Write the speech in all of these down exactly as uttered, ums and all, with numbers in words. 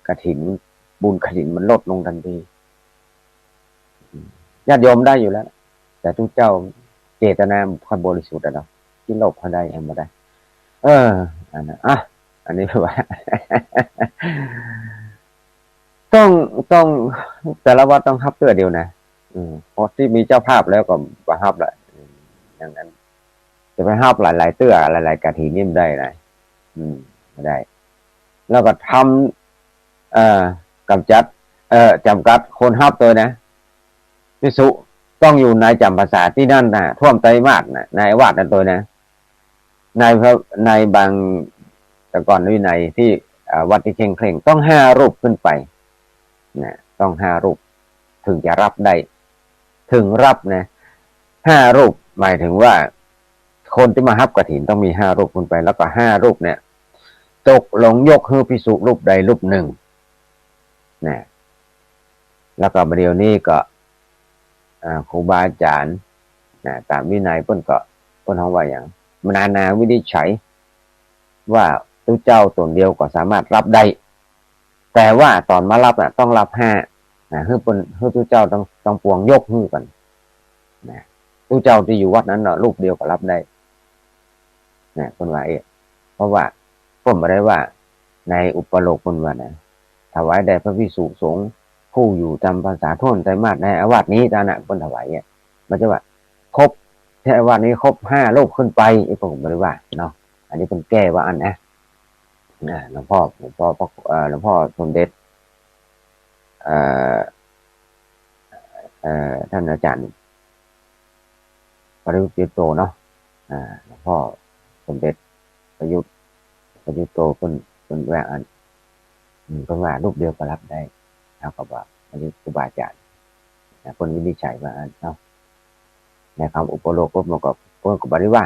กฐิน บุญกฐินมันลดลงตันที อืม ญาติโยมได้อยู่แล้ว แต่ตุ๊เจ้าเจตนาบ่ค่อยบริสุทธิ์อะเนาะ ตี้โลภเฮาได้ เฮาบ่ได้ เออ อันนั้น อ่ะ อันนี้ว่า ต้อง ต้อง แต่ละวัดต้องฮับเตื้อเดียวนะ อืม เพราะตี้มีเจ้าภาพแล้วก็บ่ฮับละ อืม อย่างนั้น จะไปฮับหลายๆ เตื้อ หลายๆ กฐินนี่บ่ได้นะ อืม บ่ได้ แล้วก็ทำ เอ่อ กำจัด เอ่อ จำกัดคนฮับตวยนะ ภิกษุต้องอยู่ในจำพรรษาตี้นั้นนะ ถ้วนไตรมาสนะ ในวัดนั้นตวยนะ ในพระ ในบาง แต่ก่อนวินัยตี้ เอ่อ วัดตี้เคร่งๆ ต้องห้ารูปขึ้นไปนะ ต้องห้ารูป ถึงจะฮับได้ ถึงฮับนะ ห้ารูป หมายถึงว่า คนตี้มาฮับกฐินต้องมีห้ารูปขึ้นไป แล้วก็ห้ารูปเนี่ย ตกลงยกหื้อภิกษุรูปใดรูปหนึ่งนะ แล้วก็บ่าเดี่ยวนี้ก็ อ่า ครูบาอาจารย์นะ ต๋ามวินัยเปิ้นก็ เปิ้นฮ้องว่าหยัง นานาวินิจฉัย ว่าตุ๊เจ้าต๋นเดียวก็สามารถฮับได้ แต่ว่าต๋อนมาฮับน่ะ ต้องฮับห้านะ หื้อเปิ้น หื้อตุ๊เจ้าตัง ตังปวงยกหื้อกั๋นนะ ตุ๊เจ้าตี้อยู่วัดนั้นเนาะ รูปเดียวก็ฮับได้นะ เปิ้นว่าเอ๊ะ เพราะว่าเปิ้นบ่ได้ว่า ในอุปโลกเปิ้นว่านะ ถวายแด่พระภิกษุสงฆ์ผู้อยู่จำพรรษาถ้วนไตรมาสในอาวาสนี้เต้านั้น เปิ้นถวายเนี่ย บ่ใจ้ว่า ครบ ในอาวาสนี้ครบห้ารูปขึ้นไป อี้เปิ้นก็บ่ได้ว่าเนาะ อันนี้เปิ้นแก้ว่าอั้นนะ อ่า หลวงพ่อ หลวงพ่อ เอ่อ หลวงพ่อสมเด็จ เอ่อ เอ่อ ท่านอาจารย์ ประยุทธ์ ประยุทธ์โตเนาะ อ่า หลวงพ่อสมเด็จประยุทธ์ ประยุทธ์โต เปิ้น เปิ้นว่าอั้น อืม เปิ้นว่ารูปเดียวก็ฮับได้ เท่ากับว่า อันนี้ครูบาอาจารย์นะ เปิ้นวินิจฉัยว่าอั้นเนาะ ในคำอุปโลกปุ๊บมันก็ เปิ้นก็บ่ได้ว่า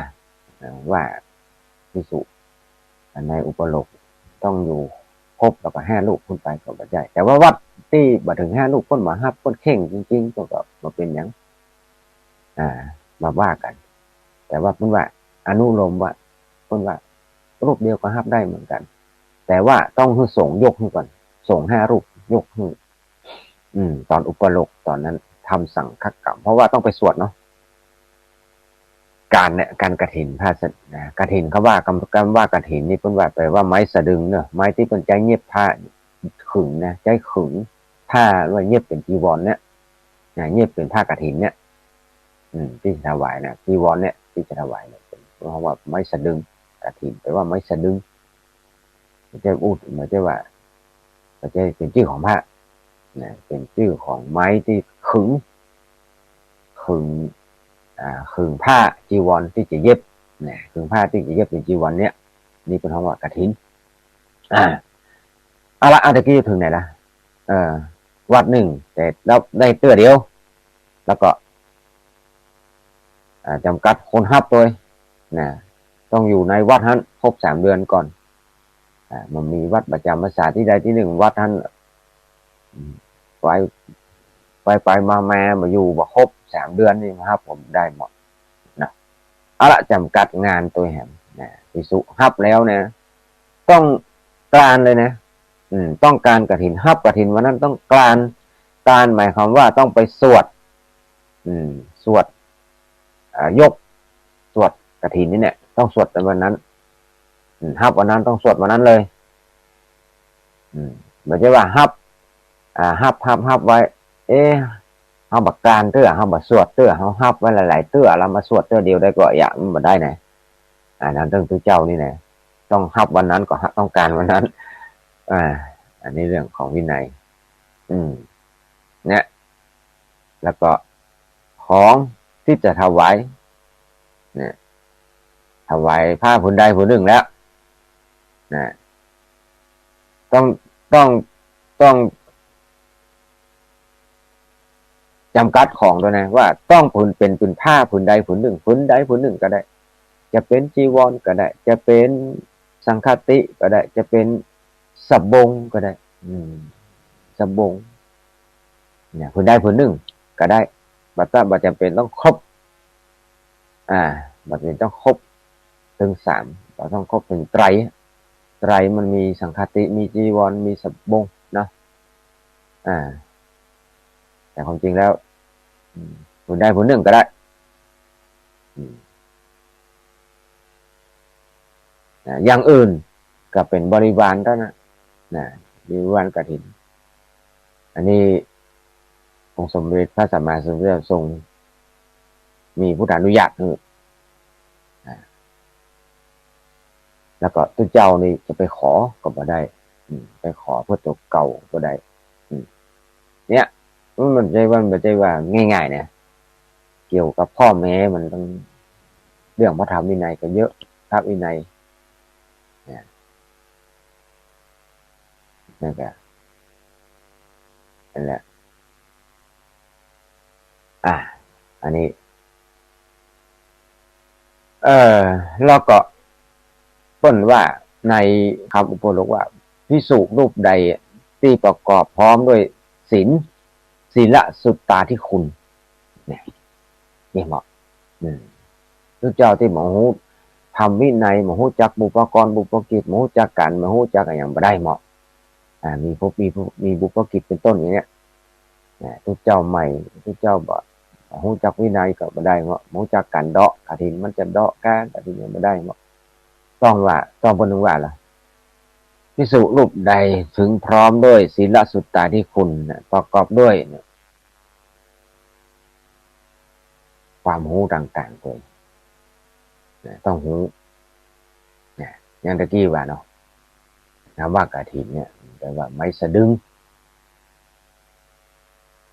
อ่า ว่าภิกษุ ในอุปโลกต้องอยู่ครบแล้วก็ห้ารูปขึ้นไปก็บ่ใจ้ แต่ว่าวัดตี้บ่เถิงห้ารูป เปิ้นบ่ฮับ เปิ้นเคร่งจริงๆ ก็ ก็บ่เป๋นหยัง อ่า บ่ว่ากั๋น แต่ว่าเปิ้นว่าอนุโลมว่า เปิ้นว่ารูปเดียวก็ฮับได้เหมือนกั๋น แต่ว่าต้องหื้อสงฆ์ยกหื้อก่อน สงฆ์ห้ารูปยกหื้อ อืม ต๋อนอุปโลกต๋อนนั้นทำสังฆกรรม เพราะว่าต้องไปสวดเนาะ ก๋านเนี่ย ก๋านกฐิน พระส- นะ กฐิน คำว่า กำ- กำว่ากฐินนี่เปิ้นว่าแปลว่าไม้สะดึงเนาะ ไม้ตี้เปิ้นใจ๊เย็บผ้าขึงนะ ใจ๊ขึงผ้าไว้เย็บเป๋นจีวรเนี่ยนะ เย็บเป๋นผ้ากฐินเนี่ย อืม ตี้จะถวายนะ จีวรเนี่ย ตี้จะถวายเนี่ย เปิ้นฮ้องว่าไม้สะดึง กฐินแปลว่าไม้สะดึง บ่ใจ้อู้ บ่ใจ้ว่า บ่ใจ้เป๋นจื้อของพระนะ เป๋นจื้อของไม้ตี้ขึง ขึง อ่า ขึงผ้าจีวรตี้จะเย็บนะ ขึงผ้าตี้จะเย็บเป๋นจีวรเนี่ย นี่เปิ้นฮ้องว่ากฐิน อ่า เอาละ เอาตะกี้เถิงไหนละ เอ่อ วัดนึ่ง แต่ฮับได้เตื้อเดียว แล้วก็ อ่า จ๋ำกัดคนฮับตวยนะ ต้องอยู่ในวัดหั้นครบสามเดือนก่อน อ่า มันมีวัดประจ๋ำพรรษาตี้ใดตี้นึ่ง วัดหั้น อืม ไป ไปไปมามา มาอยู่บ่ครบสามเดือนนี่ มาฮับก็ได้หมดนะ เอาละ จ๋ำกัดงานตวยแหมนะ ภิกษุฮับแล้วนะ ต้องกรานเลยนะ อืม ต้องกรานกฐิน ฮับกฐินวันนั้นต้องกราน กรานหมายความว่าต้องไปสวด อืม สวด อ่า ยก สวดกฐินนี่เนี่ย ต้องสวดในวันนั้น อืม ฮับวันนั้นต้องสวดวันนั้นเลย อืม บ่ใจ้ว่าฮับ อ่า ฮับ ฮับ ฮับไว้ เอ๊ะ เฮาบ่กรานเตื้อ เฮาบ่สวดเตื้อ เฮาฮับไว้หลายๆ เตื้อ แล้วมาสวดเตื้อเดียวได้ก่อ เยียะ มันบ่ได้นะ อ่า นั้นเรื่องตุ๊เจ้านี่นะ ต้องฮับวันนั้นก็ฮับ ต้องกรานวันนั้น อ่า อันนี้เรื่องของวินัย อืม เนี่ย แล้วก็ของตี้จะถวาย เนี่ย ถวายผ้าผืนใดผืนนึ่งแล้ว นะ ต้อง ต้อง ต้อง จ๋ำกัดของตวยนะ ว่าต้องผืน เป๋น เป๋นผ้าผืนใดผืนนึ่ง ผืนใดผืนนึ่งก็ได้ จะเป๋นจีวรก็ได้ จะเป๋นสังฆาติก็ได้ จะเป๋นสบงก็ได้ อืม สบง เนี่ย ผืนใดผืนนึ่งก็ได้ บ่ต้อง บ่จ๋ำเป๋นต้องครบ อ่า บ่จ๋ำเป๋นต้องครบเถิงสาม บ่ต้องครบเถิงไตร ไตรมันมีสังฆาติ มีจีวร มีสบง อ่า แต่ความจริงแล้ว อืม ผู้ใดผู้นึ่งก็ได้ อืม นะ อย่างอื่นก็เป๋นบริวารเต้านั้น นะ บริวารกฐิน อันนี้องค์สมเด็จพระสัมมาสัมพุทธเจ้าทรงมีพุทธานุญาตหื้อ นะ แล้วก็ตุ๊เจ้านี่จะไปขอก็บ่ได้ อืม ไปขอเปื้อตั๋วเก่าก็บ่ได้ อืม เนี่ย มันบ่ใจ้ว่า มันบ่ใจ้ว่าง่ายๆ นะ เกี่ยวกับพ่อแม่มันต้อง เรื่องพระธรรมวินัยก็เยอะ พระวินัย เนี่ย นั่นก็ นั่นแหละ อ่ะ อันนี้ เอ่อ แล้วก็เปิ้นว่าในคำอุปโลกว่า ภิกษุรูปใดตี้ประกอบพร้อมด้วยศีล ศีลสุตตาธิคุณ เนี่ย นี่เหมาะ อืม ตุ๊เจ้าตี้บ่ฮู้ธรรมวินัย บ่ฮู้จักบุพกร บุพกิจ บ่ฮู้จักกัณฑ์ บ่ฮู้จักอะหยังบ่ได้เหมาะ อ่า มีบุพ มีบุพ มีบุพกิจเป๋นต้นอย่างเนี้ย นะ ตุ๊เจ้าใหม่ ตุ๊เจ้าบ่ บ่ฮู้จักวินัยก็บ่ได้เหมาะ บ่ฮู้จักกัณฑ์เดาะกฐิน มันจะเดาะกา กฐินยังบ่ได้เหมาะ ต้องว่า ต้องเปิ้นว่าละ ภิกษุรูปใดถึงพร้อมด้วยศีลสุตตาธิคุณนะ ประกอบด้วยนะ ความฮู้ต่างๆ โตย นะ ต้องฮู้ นะ อย่างตะกี้ว่าเนาะ คำว่ากฐินเนี่ย แปลว่าไม้สะดึ้ง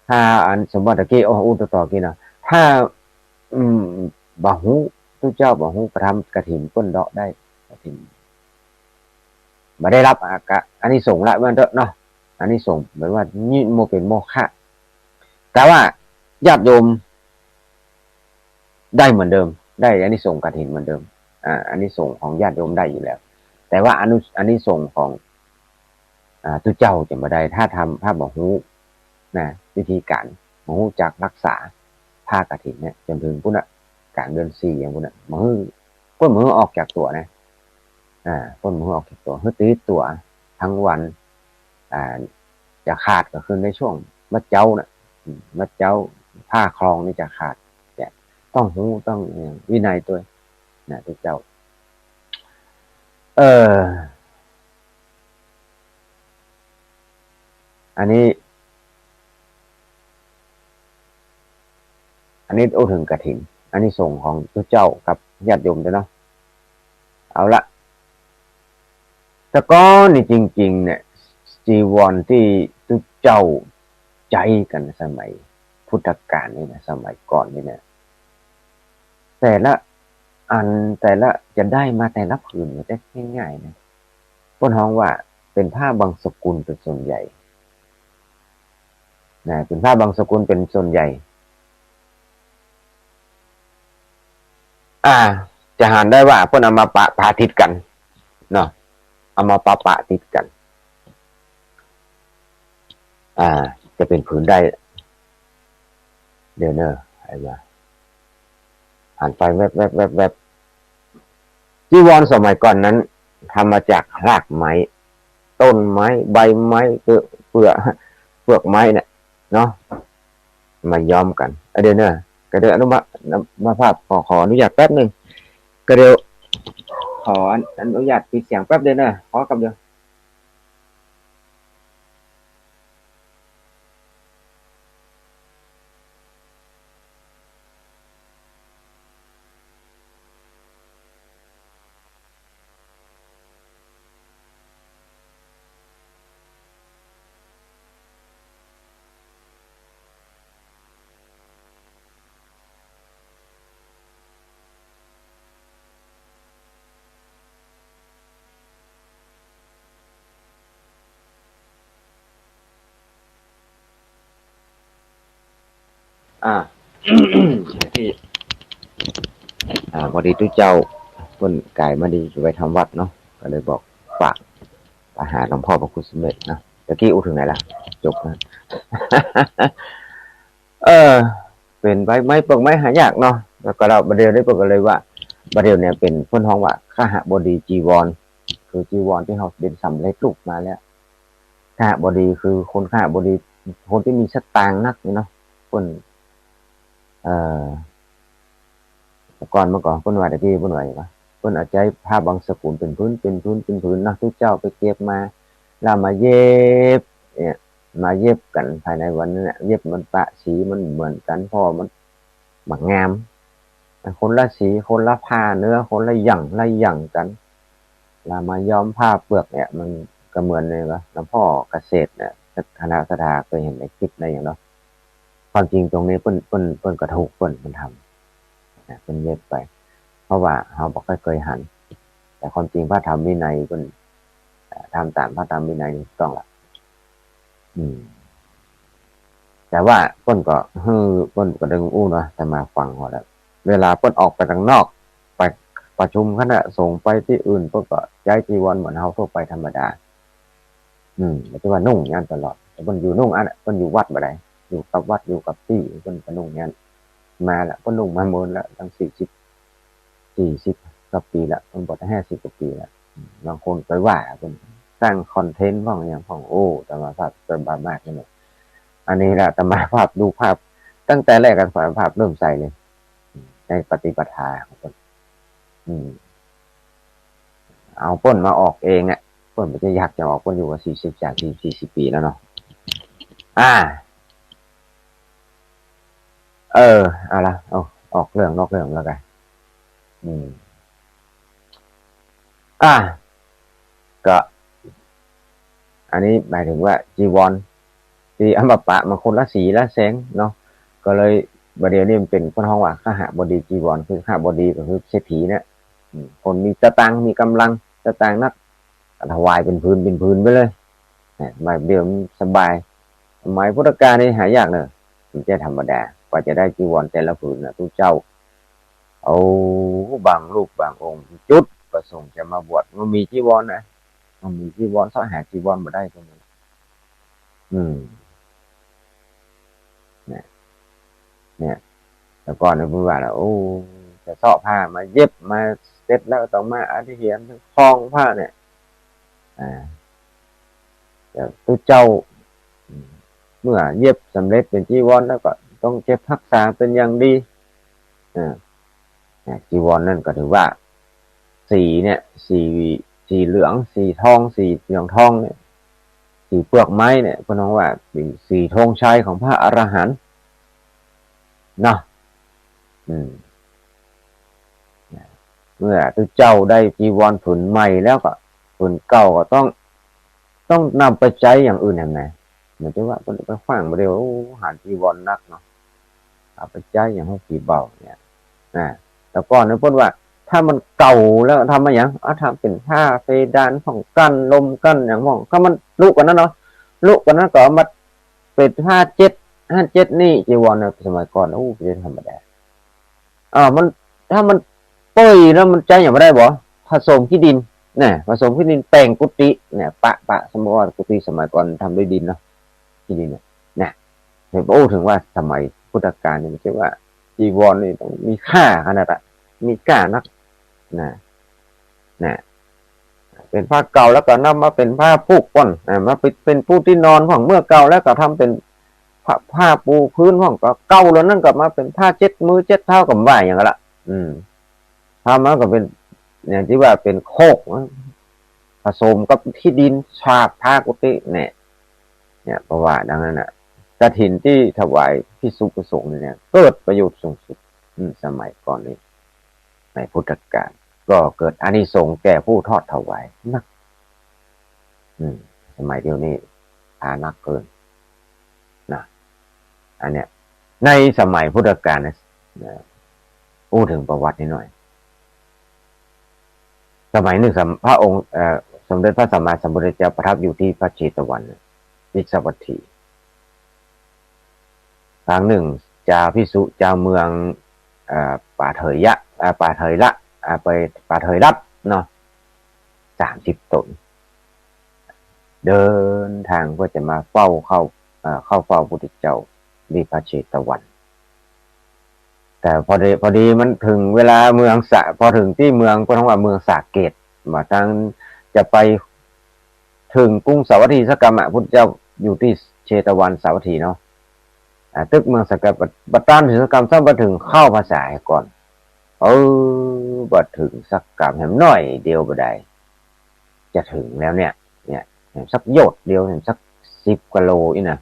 ถ้าอันสมมุติตะกี้ โอ้ อู้ต่อๆ กี้เนาะ ถ้า อืม บ่ฮู้ ตุ๊เจ้าบ่ฮู้พระธรรมกฐินเปิ้นเดาะได้ กฐิน บ่ได้รับอา อานิสงส์ละ ว่าเถาะเนาะ อานิสงส์แปลว่านี่บ่เป๋นโมฆะ แต่ว่าญาติโยมได้เหมือนเดิม ได้อานิสงส์กฐินเหมือนเดิม อ่า อานิสงส์ของญาติโยมได้อยู่แล้ว แต่ว่าอานุ อานิสงส์ของ อ่า ตุ๊เจ้าจะบ่ได้ ถ้าทำ ถ้าบ่ฮู้นะ วิธีก๋าน บ่ฮู้จักรักษาผ้ากฐินเนี่ย จ๋นเถิงปู๊นน่ะ ก๋างเดือนสี่อย่างปู๊นน่ะ บ่หื้อ เปิ้นบ่หื้อออกจากตั๋วนะ อ่า เปิ้นบ่หื้อออกจากตั๋ว หื้อติดตั๋วตึงวัน อ่า จะขาดก็คือในช่วงบ่าเจ๊าน่ะ อืม บ่าเจ๊า ผ้าครองนี่จะขาด เนี่ย ต้องฮู้ ต้อง เอ่อ วินัยโตย นะ ตุ๊เจ้า เออ อันนี้ อันนี้อู้เถิงกฐิน อานิสงส์ของตุ๊เจ้ากับญาติโยมโตยเนาะ เอาละ แต่ก่อนนี่จริงๆ เนี่ย จีวรตี้ตุ๊เจ้าใจ๊กั๋นสมัยพุทธกาลนี่นะ สมัยก่อนนี่นะ แต่ละอันแต่ละจะได้มาแต่ละผืนบ่ใจ้ง่ายๆ นะ เปิ้นฮ้องว่าเป๋นผ้าบังสุกุลเป๋นส่วนใหญ่ นะ เป๋นผ้าบังสุกุลเป๋นส่วนใหญ่ อ่า จะหันได้ว่าเปิ้นเอามาปะ ปะติดกั๋นเนาะ เอามาปะ ปะติดกั๋น อ่า จะเป๋นผืนได้ เดี๋ยวเนอะ ไอ้ว่า หันไปแวบๆๆๆ จีวรสมัยก่อนนั้นทำมาจากรากไม้ ต้นไม้ ใบไม้ เปลือก เปลือก เปลือกไม้เนี่ยเนาะ มาย้อมกั๋น อ่ะ เดี๋ยวเนอะ ก็เดี๋ยวอนุมา มาภาพ ขอ ขออนุญาตแป๊บหนึ่ง ก็เดี๋ยว ขออนุญาตปิดเสียงแป๊บเดียวเนอะ ขอแป๊บเดียว อ่า ที่ อ่า พอดีตุ๊เจ้าเปิ้นก๋ายมาดีจะไปทำวัตรเนาะ ก็เลยบอกฝากไปหาหลวงพ่อพระครูสมเด็จเนาะ ตะกี้อู้เถิงไหนละ จบแล้ว เออ เป๋นใบไม้เปลือกไม้หายากเนาะ แล้วก็เฮาบ่าเดี่ยวนี้เปิ้นก็เลยว่า บ่าเดี่ยวเนี่ยเป๋นเปิ้นฮ้องว่า คหบดีจีวร คือจีวรตี้เฮาเป๋นสำเร็จรูปมาแล้ว คหบดีคือคนคหบดี คนตี้มีสตางค์นักนี่เนาะ เปิ้น เอ่อ แต่ก่อนเมื่อก่อนเปิ้นว่า แต่กี้เปิ้นว่าหยังวะ เปิ้นเอาใจ๊ผ้าบางสกุลเป๋นผืน เป๋นผืน เป๋นผืนเนาะ ตุ๊เจ้าไปเก็บมา แล้วมาเย็บ เนี่ย มาเย็บกั๋นภายในวันนั้นน่ะ เย็บมันปะสีมันเหมือนกั๋น เพราะมันบ่งาม คนละสี คนละผ้าเนื้อ คนละอย่าง ละอย่างกั๋น แล้วมาย้อมผ้าเปื้อกเนี่ย มันก็เหมือนไงวะ หลวงพ่อเกษตรเนี่ย คณะศรัทธาเคยเห็นในคลิปในหยังเนาะ ความจริงตรงนี้เปิ้น เปิ้น เปิ้นก็ถูก เปิ้น เปิ้นทำนะ เปิ้นเย็บไป เพราะว่าเฮาบ่ค่อยเคยหัน แต่ความจริงพระธรรมวินัยเปิ้น เอ่อ ทำต๋ามพระธรรมวินัยนี่ถูกต้องละ อืม แต่ว่าเปิ้นก็ เออ เปิ้นก็ได้อู้เนาะ อาตมาฟังหั้นแล้ว เวลาเปิ้นออกไปตางนอก ไปประชุมคณะสงฆ์ ไปตี้อื่น เปิ้นก็ใจ๊จีวรเหมือนเฮาทั่วไปธรรมดา อืม บ่ใจ้ว่านุ่งอย่างนั้นตลอด แต่เปิ้นอยู่นุ่งอั้นน่ะ เปิ้นอยู่วัดบ่ได้ อยู่กับวัด อยู่กับตี้ เปิ้นก็นุ่งอย่างนั้น มาละ เปิ้นนุ่งมาเมินละ ตั้งสี่สิบ สี่สิบกว่าปี๋ละ เปิ้นบวชห้าสิบกว่าปี๋ละ อืม บางคนไปว่าเปิ้น สร้างคอนเทนต์พ่องหยังพ่อง โอ้ อาตมาภาพจะบาปมากเลย อันนี้ละ อาตมาภาพดูภาพ ตั้งแต่แรกอาตมาภาพเริ่มใส่เลย ในปฏิปทาของเปิ้น อืม เอาเปิ้นมาออกเองอะ เปิ้นบ่ใจ้อยากจะออก เปิ้นอยู่มาสี่สิบ สามสิบ สี่สิบปี๋แล้วเนาะ อ่า เออ เอาละ เอา ออกเรื่องนอกเรื่องแล้วกั๋น อืม อ่า ก็ อันนี้หมายถึงว่าจีวรตี้เอามาปะ มันคนละสีละแสงเนาะ ก็เลยบ่าเดี่ยวนี้มันเป๋นคนฮ้องว่า คหบดีจีวร คือคหบดีก็คือเศรษฐีเนี่ย อืม คนมีสตางค์ มีก๋ำลัง สตางค์นัก ก็ถวายเป๋นผืน เป๋นผืนไปเลย เนี่ย บ่าเดี่ยวมันสบาย สมัยพุทธกาลนี่หายากเนาะ บ่ใจ้ธรรมดา กว่าจะได้จีวรแต่ละผืนน่ะ ตุ๊เจ้า เอา บางรูปบางองค์ จุดประสงค์จะมาบวช บ่มีจีวรนะ บ่มีจีวร เซาะหาจีวรบ่ได้ตรงนั้น อืม เนี่ย เนี่ย แต่ก่อนเนี่ยเปิ้นว่าละ โอ้ จะเซาะผ้ามาเย็บมาเสร็จแล้วต้องมาอธิเหียนคล้องผ้าเนี่ย อ่า แต่ตุ๊เจ้า อืม เมื่อเย็บสำเร็จเป๋นจีวรแล้วก็ต้องเก็บฮักษาเป๋นอย่างดี อ่า เนี่ย จีวรนั่นก็ถือว่า สีเนี่ย สี สีเหลือง สีทอง สีเหลืองทองเนี่ย สีเปลือกไม้เนี่ย เปิ้นฮ้องว่าเป๋นสีธงชัยของพระอรหันต์เนาะ อืม เมื่อตุ๊เจ้าได้จีวรผืนใหม่แล้วก็ ผืนเก่าก็ต้อง ต้องนำไปใจ๊อย่างอื่นแหม บ่ใจ้ว่าเปิ้นไปขว้างบ่าเดี่ยว โอ้ หาญจีวรนักเนาะ เอาไปใจ๊อย่างฮู้กี่เบ่าเนี่ย อ่า แต่ก่อนเนี่ยเปิ้นว่า ถ้ามันเก่าแล้วทำมาหยัง เอาทำเป๋นผ้าเพดานพ่อง กั้นลมกั้นหยังพ่อง ถ้ามันลุกว่านั้นเนาะ ลุกว่านั้นก็เอามาเป๋นผ้าเจ๊ด หั้นเจ๊ดนี่ จีวรเนี่ย สมัยก่อน โอ้ บ่ใจ้ธรรมดา อ่า มัน ถ้ามันเปื่อยแล้วมันใจ๊หยังบ่ได้บ่ ผสมขี้ดิน เนี่ย ผสมขี้ดินแป๋งกุฏิ เนี่ย ปะ ปะ สมมุติว่ากุฏิสมัยก่อนทำด้วยดินเนาะ ขี้ดินเนี่ย เนี่ย เห็น โอ้ ถึงว่าสมัยพุทธกาลนี่มันใจ้ว่าจีวรนี่ต้องมีค่าขนาดอะ มีค่านัก นะ นะ เป๋นผ้าเก่าแล้วก็นำมาเป๋นผ้าปูกพ่อง อ่า มาเป๋น เป๋นปูตี้นอนพ่อง เมื่อเก่าแล้วก็ทำเป๋นผ้า ผ้าปูพื้นพ่อง ก็เก่าแล้วนั้นก็มาเป๋นผ้าเจ๊ดมือเจ๊ดเท้า ก็บ่ว่าหยังละ อืม ทำมาก็เป๋น อย่างตี้ว่าเป๋นโคกนะ ผสมกับขี้ดิน ฉาบทากุฏิเนี่ย เนี่ย เพราะว่าดังนั้นน่ะ กฐินตี้ถวายภิกษุสงฆ์เนี่ย เกิดประโยชน์สูงสุด อืม สมัยก่อนนี้ ในพุทธกาล ก็เกิดอานิสงส์แก่ผู้ทอดถวายนัก อืม สมัยเดี๋ยวนี้ทานักเกิน นะ อันเนี้ย ในสมัยพุทธกาลนะ นะ อู้เถิงประวัตินิดหน่อย สมัยนึ่งสม- พระองค์ เอ่อ สมเด็จพระสัมมาสัมพุทธเจ้าประทับอยู่ตี้พระเชตวัน วิสาวัตถี ครั้งนึ่ง จาวภิกษุ จาวเมือง เอ่อ ป่าเถยยะ อ่า ป่าเถยละ อ่า ไป ป่าเถยรัตน์เนาะ สามสิบต๋น เดินตางเปื้อจะมาเฝ้า เข้า เอ่อ เข้าเฝ้าพุทธเจ้าตี้พระเชตวัน แต่พอดี พอดีมันเถิงเวลาเมืองสะ- พอเถิงตี้เมือง เปิ้นฮ้องว่าเมืองสาเกต มาตางจะไปเถิงกรุงสาวัตถีสกามะ พุทธเจ้าอยู่ตี้เช ชตวันสาวัตถีเนาะ อ่า ตึกเมืองสักกะ บ่ตันเถิงสักกำ ซ้ำบ่เถิงเข้าพรรษาก่อน เออ บ่เถิงสักกำ แหมน้อยเดียวบ่ได้ จะเถิงแล้วเนี่ย เนี่ย แหมสักโยชน์เดียว แหมสักสิบกิโลอี้นะ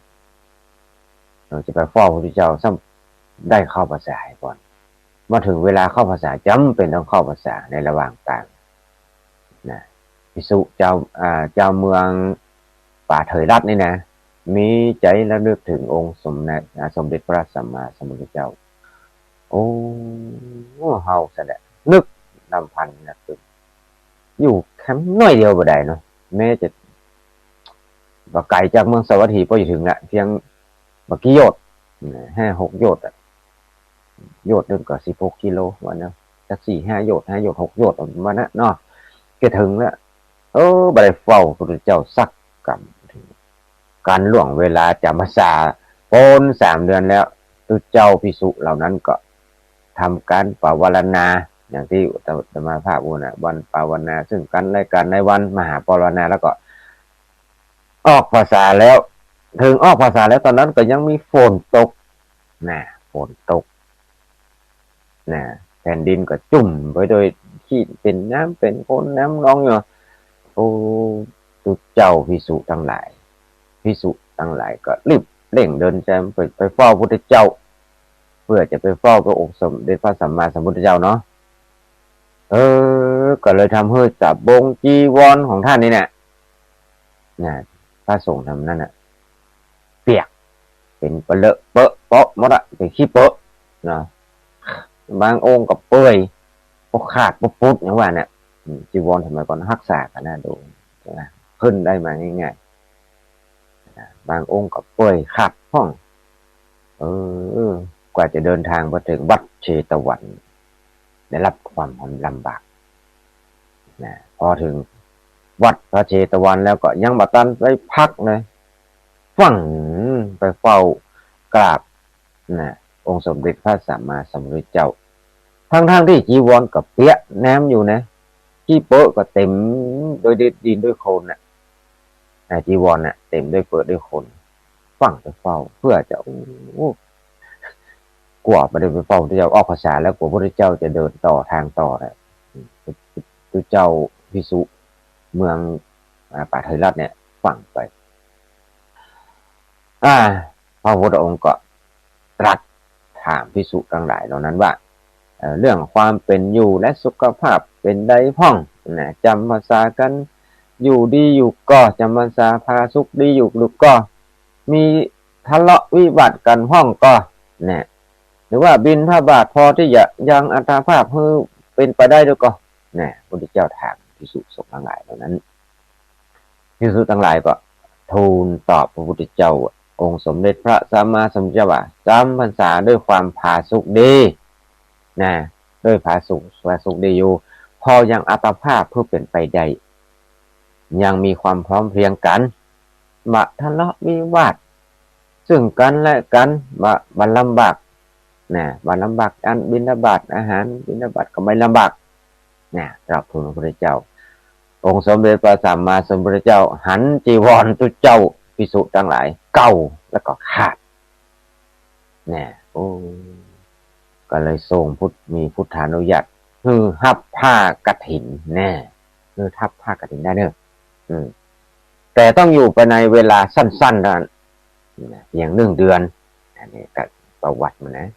เออ จะไปเฝ้าพระพุทธเจ้า ซ้ำได้เข้าพรรษาก่อน บ่เถิงเวลาเข้าพรรษา จ๋ำเป๋นต้องเข้าพรรษาในระหว่างตาง นะ ภิกษุเจ้า อ่า เจ้าเมืองป่าเถยรัตน์นี่นะ มีใจ๋ระลึกเถิงองค์สมเด็จ อ่า สมเด็จพระสัมมาสัมพุทธเจ้า โอ้ เฮาแสดงนึกนำพันนะ คือ อยู่แค่น้อยเดียวบ่ได้เนาะ แม้จะ บ่ไก๋จากเมืองสาวัตถี ปอจะเถิงละ เพียงบ่กี่โยชน์ ห้าหกโยชน์อะ โยชน์นึ่งก็สิบหกกิโลว่าเนาะ สักสี่ห้าโยชน์ ห้าโยชน์ หกโยชน์ ประมาณนั้นเนาะ ก็เถิงละ เออ บ่ได้เฝ้าพระพุทธเจ้าสักกำ กั๋นล่วงเวลาจ๋ำพรรษาป๊นสามเดือนแล้ว ตุ๊เจ้าภิกษุเหล่านั้นก็ทำก๋านปวารณา อย่างตี้อาตมาภาพอู้นะ วันปวารณาซึ่งกั๋นและกั๋นในวันมหาปวารณา แล้วก็ออกพรรษาแล้ว เถิงออกพรรษาแล้ว ต๋อนนั้นก็ยังมีฝนตก นะ ฝนตก นะ แผ่นดินก็จุ่มไปโดยขี้ เป๋นน้ำ เป๋นโคลนน้ำนองอยู่ โอ้ ตุ๊เจ้าภิกษุตังหลาย ภิกษุตังหลายก็รีบเร่งเดินทางไป ไปเฝ้าพุทธเจ้า เปื้อจะไปเฝ้าพระองค์สมเด็จพระสัมมาสัมพุทธเจ้าเนาะ เออ ก็เลยทำหื้อสบงจีวรของต้านนี่แหละ นะ พระสงฆ์ธรรมนั้นน่ะ เปียก เป๋นปะเลอะเปอะเปาะหมดอะ เป๋นขี้เปอะเนาะ บางองค์ก็เปื่อย ปะขาดปะปุดอย่างว่าเนี่ย อืม จีวรสมัยก่อนฮักษากั๋นนะ ดูนะ ขึ้นได้มาง่ายๆ นะ บางองค์ก็เปื่อยขาดพ่อง เออ กว่าจะเดินทางไปเถิงวัดเชตวัน ได้รับความลำบาก นะ พอเถิงวัดพระเชตวันแล้วก็ยังบ่ตันได้พักเลย ฟั่งไปเฝ้ากราบ นะ องค์สมเด็จพระสัมมาสัมพุทธเจ้า ทั้งๆ ตี้จีวรก็เปียกน้ำอยู่นะ ขี้เปอะก็เต๋มโดยดินโดยโคลนน่ะ นะ จีวรน่ะเต๋มโดยเปอะโดยโคลน ฟั่งไปเฝ้า เปื้อจะ โอ้ กั๋วบ่ได้ไปเฝ้าพระพุทธเจ้า ออกพรรษาแล้ว กั๋วพระพุทธเจ้าจะเดินต่อทางต่อนะ ตุ๊เจ้าภิกษุเมือง อ่า ป่าเถยรัตน์เนี่ย ฟั่งไป อ่า พระพุทธองค์ก็ตรัสถามภิกษุตังหลายเหล่านั้นว่า เอ่อ เรื่องความเป๋นอยู่และสุขภาพเป๋นใดพ่อง นะ จ๋ำพรรษากั๋นอยู่ดีอยู่ก่อ จ๋ำพรรษาผาสุกดีอยู่หรือก่อ มีทะเลาะวิวาทกั๋นพ่องก่อ นะ หรือว่าบิณฑบาตพอตี้จะยังอัตภาพหื้อเป๋นไปได้ด้วยก่อ นะ พุทธเจ้าถามภิกษุสงฆ์ตังหลายเหล่านั้น ภิกษุตังหลายก็ทูลตอบพระพุทธเจ้า องค์สมเด็จพระสัมมาสัมพุทธเจ้าว่า จ๋ำพรรษาด้วยความผาสุกดี นะ ด้วยผาสุก ผาสุกดีอยู่ พอยังอัตภาพหื้อเป๋นไปได้ ยังมีความพร้อมเพรียงกั๋น บ่ทะเลาะวิวาทซึ่งกั๋นและกั๋น บ่ บ่ลำบาก นะ บ่ลำบากอันบิณฑบาตอาหาร บิณฑบาตก็ไม่ลำบาก นะ กราบทูลพระพุทธเจ้า องค์สมเด็จพระสัมมาสัมพุทธเจ้าหันจีวรตุ๊เจ้าภิกษุตังหลายเก่าแล้วก็ขาด นะ โอ้ ก็เลยทรงพุทธ มีพุทธานุญาตหื้อฮับผ้ากฐิน นะ หื้อฮับผ้ากฐินได้เน่อ อืม แต่ต้องอยู่ภายในเวลาสั้นๆ เท่านั้น นะ เพียงหนึ่งเดือน อันนี้ก็ประวัติมันนะ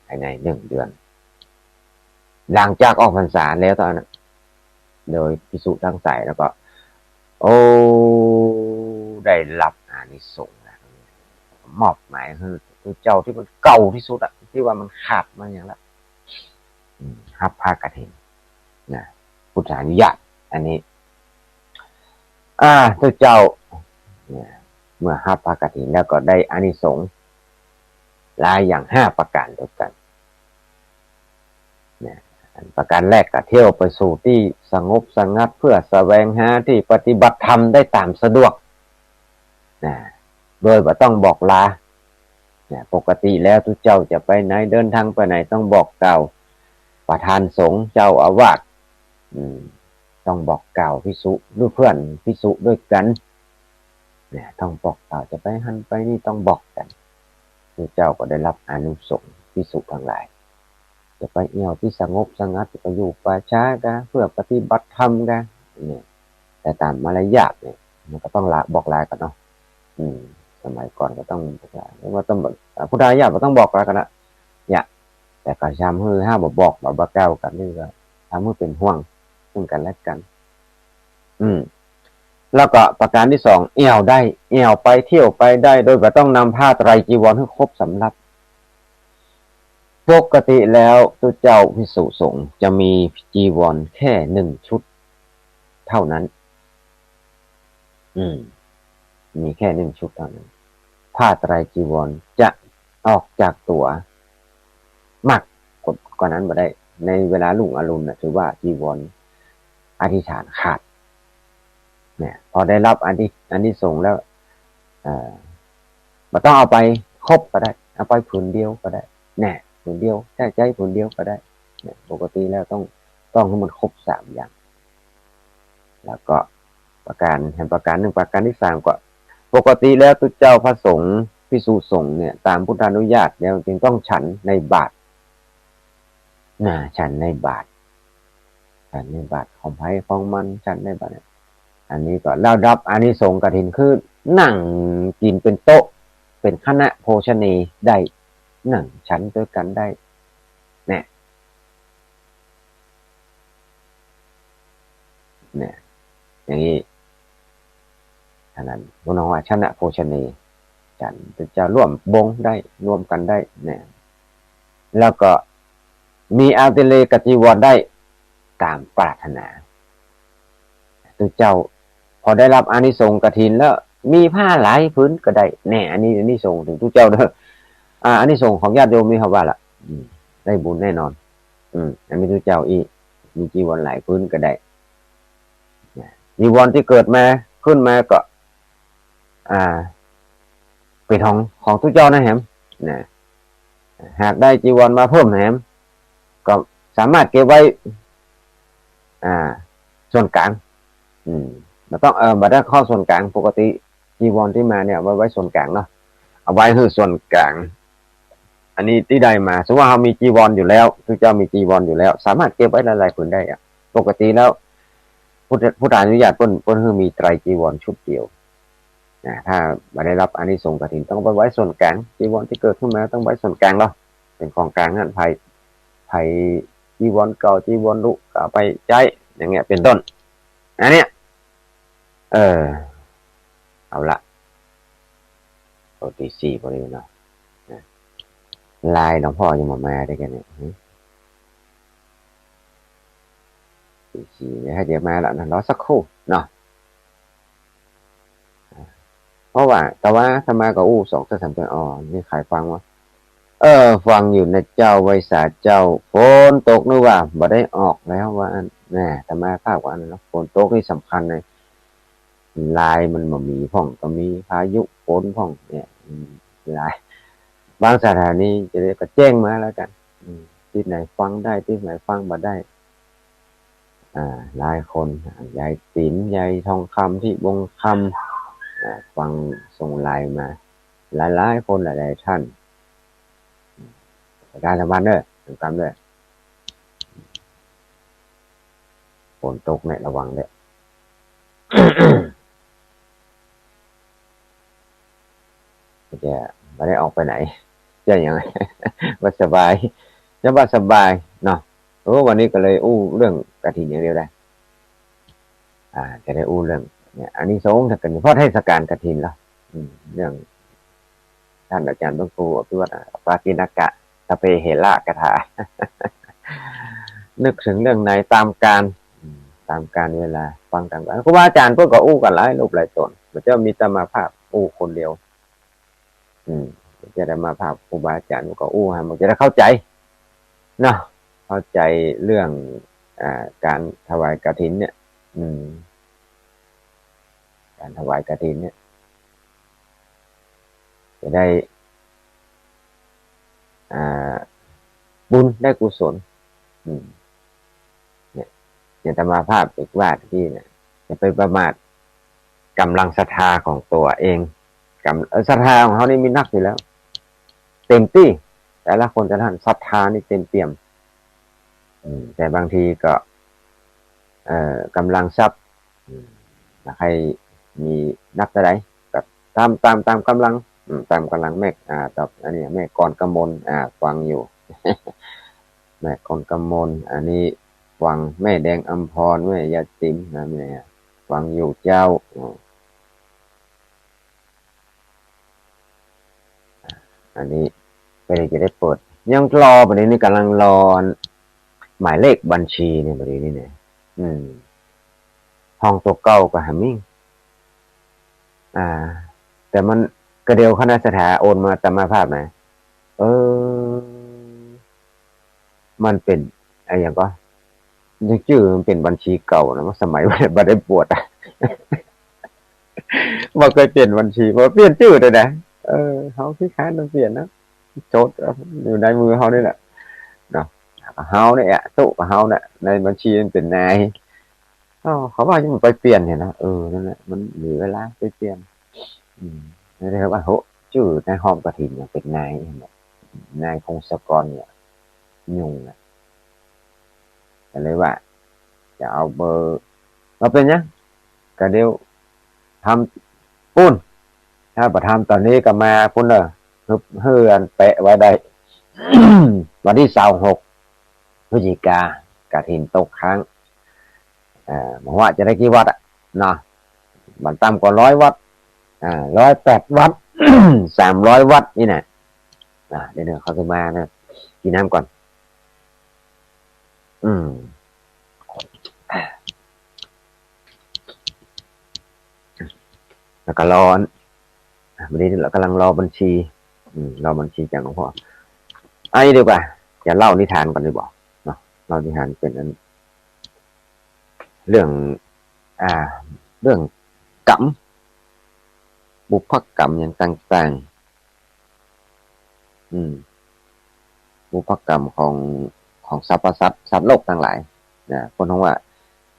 ภายในหนึ่งเดือน หลังจากออกพรรษาแล้วเท่านั้น โดยภิกษุตังหลายแล้วก็ โอ้ ได้รับอานิสงส์แล้ว มอบหมายหื้อตุ๊เจ้าตี้มันเก่าตี้สุดอะ ตี้ว่ามันขาดมาอย่างละ อืม ฮับผ้ากฐิน นะ พุทธานุญาต อันนี้ อ่า ตุ๊เจ้า เนี่ย เมื่อฮับผ้ากฐินแล้วก็ได้อานิสงส์หลายอย่างห้าประก๋านด้วยกั๋น เนี่ย อันประก๋านแรกก็เที่ยวไปสู่ตี้สงบสงัดเพื่อแสวงหาตี้ปฏิบัติธรรมได้ต๋ามสะดวก นะ โดยบ่ต้องบอกลา เนี่ย ปกติแล้วตุ๊เจ้าจะไปไหน เดินทางไปไหน ต้องบอกกล่าวประธานสงฆ์ เจ้าอาวาส อืม ต้องบอกกล่าวภิกษุหรือเพื่อนภิกษุด้วยกั๋น เนี่ย ต้องบอกกล่าว จะไปหั้นไปนี่ต้องบอกกั๋น พระเจ้าก็ได้รับอานิสงส์ ภิกษุตังหลาย จะไปเอี่ยวตี้สงบสงัด จะไปอยู่ป่าช้าก๊ะ เพื่อปฏิบัติธรรมก๊ะ เนี่ย แต่ต๋ามมารยาทเนี่ย มันก็ต้องลา บอกลากั๋นเนาะ อืม สมัยก่อนก็ต้องบอกลา ว่าต้องบอก อ่า พุทธาญาติก็ต้องบอกลากั๋นนะ เนี่ย แต่ก็ทำหื้อห้ามบ่บอก บ่ บ่กล่าวกั๋นนี่ก็ทำหื้อเป๋นห่วงซึ่งกั๋นและกั๋น อืม แล้วก็ประการตี้สอง เอี่ยวได้ เอี่ยวไปเที่ยวไปได้ โดยบ่ต้องนำผ้าไตรจีวรหื้อครบสำรับ ปกติแล้วตุ๊เจ้าภิกษุสงฆ์จะมีจีวรแค่หนึ่งชุดเท่านั้น อืม มีแค่หนึ่งชุดเท่านั้น ผ้าไตรจีวรจะออกจากตั๋วมากกว่านั้นบ่ได้ ในเวลารุ่งอรุณน่ะ ถือว่าจีวรอธิษฐานขาด เนี่ย พอได้รับอานิ อานิสงส์แล้ว เอ่อ บ่ต้องเอาไปครบก็ได้ เอาไปผืนเดียวก็ได้ เนี่ย ผืนเดียว ใจ๊ ใจ๊ผืนเดียวก็ได้ เนี่ย ปกติแล้วต้อง ต้องหื้อมันครบสามอย่าง แล้วก็ประการ แหมประการนึ่ง ประการตี้สามก็ ปกติแล้วตุ๊เจ้าพระสงฆ์ ภิกษุสงฆ์เนี่ย ต๋ามพุทธานุญาตแล้วจึงต้องฉันในบาตร นะ ฉันในบาตร ฉันในบาตรของใผของมัน ฉันในบาตรเนี่ย อันนี้ก็ได้รับอานิสงส์กฐิน คือนั่งกิ๋นเป๋นโต๊ะ เป๋นคณะโภชเนได้ นั่งฉันตวยกั๋นได้ เนี่ย เนี่ย อย่างนี้ อันนั้น พวกน้องว่า ชนะโภชเน ฉันเป๋นเจ้าร่วมวงได้ รวมกั๋นได้ เนี่ย แล้วก็มีอติเรกจีวรได้ต๋ามปรารถนา ตุ๊เจ้าพอได้รับอานิสงส์กฐินแล้ว มีผ้าหลายผืนก็ได้ แน่ อันนี้อานิสงส์เถิงตุ๊เจ้าเนาะ อ่า อานิสงส์ของญาติโยมนี่เขาว่าละ อืม ได้บุญแน่นอน อืม อันนี้ตุ๊เจ้าอี้ มีจีวรหลายผืนก็ได้ นะ จีวรตี้เกิดมา ขึ้นมาก็ อ่า เป๋นของ ของตุ๊เจ้านะแหม นะ หากได้จีวรมาเพิ่มแหม ก็สามารถเก็บไว้ อ่า ส่วนกลาง อืม บ่ต้อง เอ่อ บ่ต้องเข้าส่วนกลาง ปกติจีวรตี้มาเนี่ย เอาไว้ ไว้ส่วนกลางเนาะ เอาไว้หื้อส่วนกลาง อันนี้ตี้ได้มา สมมุติว่าเฮามีจีวรอยู่แล้ว ตุ๊เจ้ามีจีวรอยู่แล้ว สามารถเก็บไว้หลายๆ ผืนได้อะ ปกติแล้ว พุทธ พุทธานุญาตเปิ้น เปิ้นหื้อมีไตรจีวรชุดเดียว นะ ถ้าบ่ได้รับอานิสงส์กฐิน ต้องไปไว้ส่วนกลาง จีวรตี้เกิดขึ้นมาต้องไว้ส่วนกลางเนาะ เป๋นของกลางหั้น ใผ ใผจีวรเก่า จีวรรุ ก็เอาไปใจ๊ อย่างเงี้ย เป๋นต้น อันเนี้ย เออ เอาละ โอ้ ตีสี่พอดีเนาะ นะ ไลน์หลวงพ่อยังบ่มาเตื้อกั๋นเนี่ย หึ ตีสี่ เดี๋ยวให้เดี๋ยวมาแล้วนะ รอสักครู่เนาะ เพราะว่า แต่ว่าอาตมาก็อู้สองสามเตื้อ อ๋อ มีใผฟังวะ เออ ฟังอยู่นะเจ้า ไหว้สาเจ้า ฝนตกนึกว่าบ่ได้ออกแล้วว่าอั้น แหม อาตมาภาพว่าอั้นเนาะ ฝนตกนี่สำคัญเลย ไลน์มันบ่มีพ่อง ก็มีพายุฝนพ่องเนี่ย อืม ไลน์ บางสถานีจะได้ก็แจ้งมาแล้วกั๋น อืม ตี้ไหนฟังได้ ตี้ไหนฟังบ่ได้ อ่า หลายคน อ่า ยายติ๋ม ยายทองคำ ที่วงคำ อ่า ฟังส่งไลน์มา หลายๆ คน หลายๆ ท่าน อาจารย์สมานเด้อ ตามเด้อ ฝนตกเนี่ย ระวังเด้อ จะบ่ได้ออกไปไหน จะยังไง ว่าสบาย จะว่าสบายเนาะ โอ้ วันนี้ก็เลยอู้เรื่องกฐินอย่างเดียวได้ อ่า จะได้อู้เรื่อง เนี่ย อานิสงส์ถ้าเกิดเฉพาะเทศกาลกฐินแล้ว อืม เรื่อง ท่านอาจารย์พระครูอภิวัฒน์ ปากิณกะ สพเปเหระคาถา นึกถึงเรื่องไหนตามกาล อืม ตามกาลเวลา ฟังตามกาล ครูบาอาจารย์เปิ้นก็อู้กั๋นหลายรูปหลายต๋น บ่เจ้ามีอาตมาภาพอู้คนเดียว อืม บ่เจ้าอาตมาภาพ ครูบาอาจารย์เปิ้นก็อู้ให้ มันจะได้เข้าใจ๋ เนาะ เข้าใจ๋เรื่อง อ่า ก๋านถวายกฐินเนี่ย อืม ก๋านถวายกฐินเนี่ย จะได้ อ่า บุญได้กุศล อืม เนี่ย อย่างอาตมาภาพเอกว่าตะกี้เนี่ย อย่าไปประมาท ก๋ำลังศรัทธาของตั๋วเอง ก๋ำ เอ่อ ศรัทธาของเฮานี่มีนักอยู่แล้ว เต็มตี้ แต่ละคนแต่ละท่านศรัทธานี่เต็มเปี่ยม อืม แต่บางทีก็ เอ่อ ก๋ำลังทรัพย์ อืม บ่ใค่มีนักเต้าใด ก็ต๋าม ต๋าม ต๋ามก๋ำลัง อืม ต๋ามก๋ำลังแม่ อ่า ตอบ อันนี้แม่กรกมล อ่า ฟังอยู่ แม่กรกมล อันนี้ฟัง แม่แดงอำพร แม่ยาติ๋มนะ แม่ฟังอยู่เจ้า อืม อันนี้ก็เลยจะได้เปิด ยังรอ บัดนี้นี่ก๋ำลังรอหมายเลขบัญชีเนี่ย บัดนี้นี่เนี่ย อืม ห้องตั๋วเก่าก็หามิ่ง อ่า แต่มันกะเดียวคณะศรัทธาโอนมาอาตมาภาพนะ เออ มันเป๋น อะหยังก็ ยังจื้อมันเป๋นบัญชีเก่านะ ว่าสมัยบ่ได้บวชอะ บ่เกยเปลี่ยนบัญชี บ่เปลี่ยนจื้อเลยนะ เออ เฮาขี้คร้านมันเปลี่ยนนะ จดอยู่ในมือเฮานี่แหละ เนาะ เฮาเนี่ยอะ ตุ๊เฮาเนี่ย ในบัญชีมันเป๋นนาย อ้าว เขาว่ายังไปเปลี่ยนเนี่ยนะ เออ นั่นแหละ มันเหลือเวลาไปเปลี่ยน อืม แล้วเรียกว่า โห จื้อในห้องกฐินยังเป๋นนาย นายพงศกรเนี่ย ยุ่งนะ ก็เลยว่า จะเอาเบอร์ บ่เป๋นหยัง ก็เดี๋ยวทำปู๊น ถ้าบ่ทำต๋อนนี้ก็มาปู๊นเน่อ หื้อ หื้ออันแปะไว้ได้ วันตี้ซาวหกพฤศจิกา กฐินตกค้าง อ่า บ่ฮู้ว่าจะได้กี่วัตต์อะ เนาะ บ่ต่ำกว่าร้อยวัตต์ อ่า ร้อยแปดวัตต์ สามร้อยวัตต์นี่นะ อ่า เดี๋ยวๆ เขาจะมานะ กิ๋นน้ำก่อน อืม แล้วก็รอ อ่ะ วันนี้เราก๋ำลังรอบัญชี อืม รอบัญชีจากหลวงพ่อ เอางี้ดีกว่า จะเล่านิทานก่อนดีกว่าเนาะ เล่านิทานเป๋นอัน เรื่อง อ่า เรื่องกรรม บุพกรรมอย่างต่างๆ อืม บุพกรรมของ ของสรรพสัตว์ สัตว์โลกตังหลาย นะ เปิ้นฮ้องว่า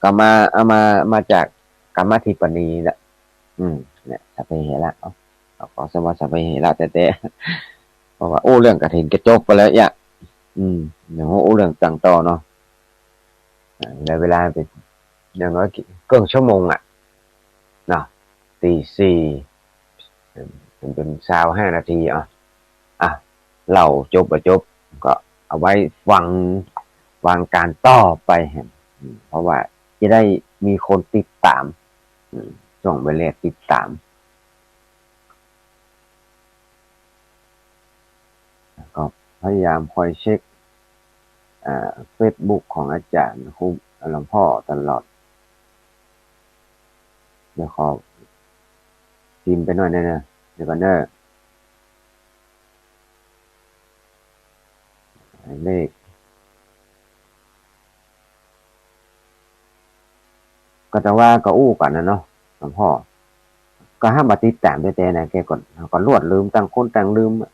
กรรมา เอามา มาจากกรรมาธิปไตยละ อืม เนี่ย สัพเพเหระ เอ้า เอาขอสมว่าสัพเพเหระแต๊ๆ เพราะว่า โอ้ เรื่องกฐินก็จบไปแล้วอะ อืม เดี๋ยว โอ้ เรื่องตังต่อเนาะ อ่า เหลือเวลาไปอย่างน้อยเกือบชั่วโมงอะ เนาะ ตีสี่ มันเป๋นซาวห้านาที อ่ะ อ่ะ เล่าจบบ่จบ ก็เอาไว้ฟัง ฟังก๋านต่อไปแหม อืม เพราะว่าจะได้มีคนติดต๋าม อืม ส่องไปแลกติดต๋าม ก็พยายามคอยเช็ค อ่า เฟซบุ๊กของอาจ๋ารย์ ครู หลวงพ่อตลอด เดี๋ยวขอพิมพ์ไปหน่อยเน่อ เดี๋ยวก่อนเน่อ หมายเลข ก็จะว่าก็อู้กั๋นนะเนาะ หลวงพ่อ ก็ห้ามมาติดต๋ามแต๊ๆ นะ แกก็ ก็ลวดลืม ต่างคนต่างลืมอะ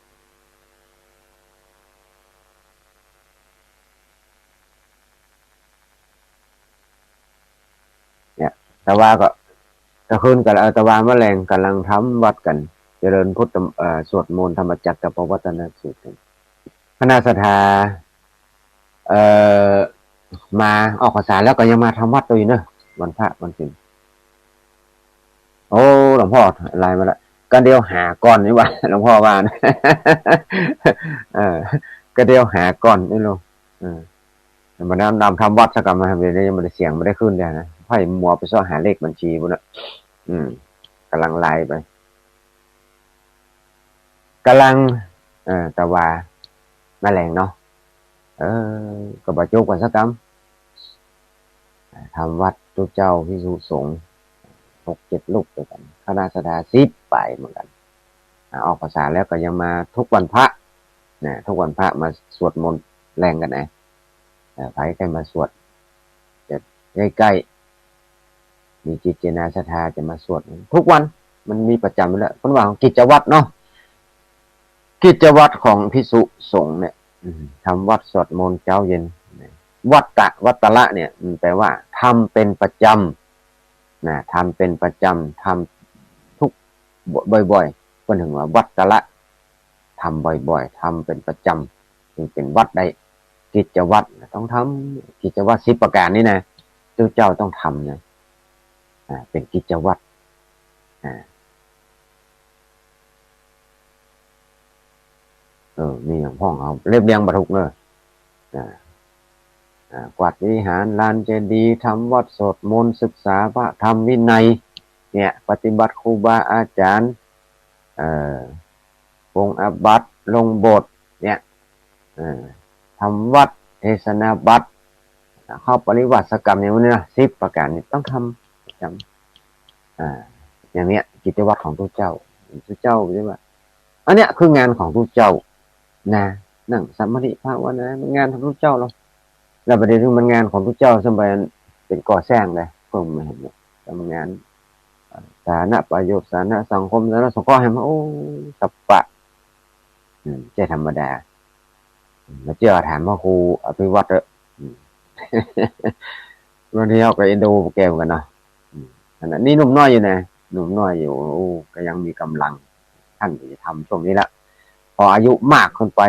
เนี่ย แต่ว่าก็ ตะคืนก็ เอ่อ แต่ว่าเมื่อแลงก๋ำลังทำวัตรกั๋น เจริญพุทธ เอ่อ สวดมนต์ธรรมจักรกัปปวัตตนสูตรกั๋น คณะศรัทธา เอ่อ มาออกพรรษาแล้วก็ยังมาทำวัตรอยู่เนอะ วันพระวันศีล โอ้ หลวงพ่อไลน์มาละ ก็เดี๋ยวหาก่อนนี่หว่า หลวงพ่อว่านะ เออ ก็เดี๋ยวหาก่อนนี่ลูก เออ มันนำ ทำวัตรสักกรรมมา เดี๋ยวนี้ยังบ่ได้เสียงบ่ได้ขึ้นเลยนะ ไผมัวไปเซาะหาเลขบัญชีปู๊นน่ะ อืม ก๋ำลังไลน์ไป ก๋ำลัง เออ แต่ว่า เมื่อแลงเนาะ เออ ก็บ่จบกั๋นสักกรรม ทำวัตรตุ๊เจ้าภิกษุสงฆ์ หกเจ็ดรูปตวยกั๋น คณะศรัทธาสิบปายเหมือนกั๋น อ่า ออกพรรษาแล้วก็ยังมาทุกวันพระ นะ ทุกวันพระมาสวดมนต์แลงกั๋นนะ เอ่อ ไผใค่มาสวด จะใก้ๆ มีจิตเจตนาศรัทธาจะมาสวดทุกวัน มันมีประจ๋ำอยู่แล้ว เปิ้นว่าของกิจวัตรเนาะ กิจวัตรของภิกษุสงฆ์เนี่ย อืม ทำวัตรสวดมนต์เจ๊าเย็น วัตตะ วัตตะละเนี่ย มันแปลว่าทำเป๋นประจ๋ำ นะ ทำเป๋นประจ๋ำ ท บ่อยๆ เปิ้นเอิ้นว่าวัตตะ ทำบ่อยๆ ทำเป๋นประจ๋ำ จึงเป๋นวัตรได้ กิจวัตร ต้องทำกิจวัตรสิบประก๋านนี้นะ ตุ๊เจ้าต้องทำนะ อ่า เป๋นกิจวัตร อ่า เออ มีหยังพ่องเอา เรียบเรียงบ่ถูกเน่อ อ่า อ่า กวาดวิหาร ลานเจดีย์ ทำวัตร สวดมนต์ ศึกษาพระธรรมวินัย เนี่ย ปฏิบัติครูบาอาจ๋ารย์ เอ่อ ปรงอาบัติ ลงโบสถ์ เนี่ย เอ่อ ทำวัตร เทศนาบัตร เข้าปริวาสกรรม อย่างนี้นะ สิบประก๋านนี้ต้องทำประจ๋ำ อ่า อย่างเนี้ย กิจวัตรของตุ๊เจ้า ตุ๊เจ้าเรียกว่า อันเนี้ยคืองานของตุ๊เจ้า นะ นั่งสมาธิภาวนา มันงานของตุ๊เจ้าเนาะ แล้วบ่าเดี่ยวนี้มันงานของตุ๊เจ้า สมัยเป๋นก่อสร้างเลย เพิ่งมาหันเนี่ย ทำงาน เอ่อ สาธารณประโยชน์ สาธารณสังคม สาธารณสงเคราะห์ หันมา โอ้ สัปปะ อืม บ่ใจ้ธรรมดา มาเจื้อถามพระครูอภิวัตรเต๊อะ อืม บางทีเฮาก็เอ็นดูแกเหมือนกั๋นเนาะ อืม ขนาดนี้หนุ่มน้อยอยู่นะ หนุ่มน้อยอยู่ โอ้ ก็ยังมีก๋ำลัง ต้านจะทำช่วงนี้ละ พออายุมากขึ้นไป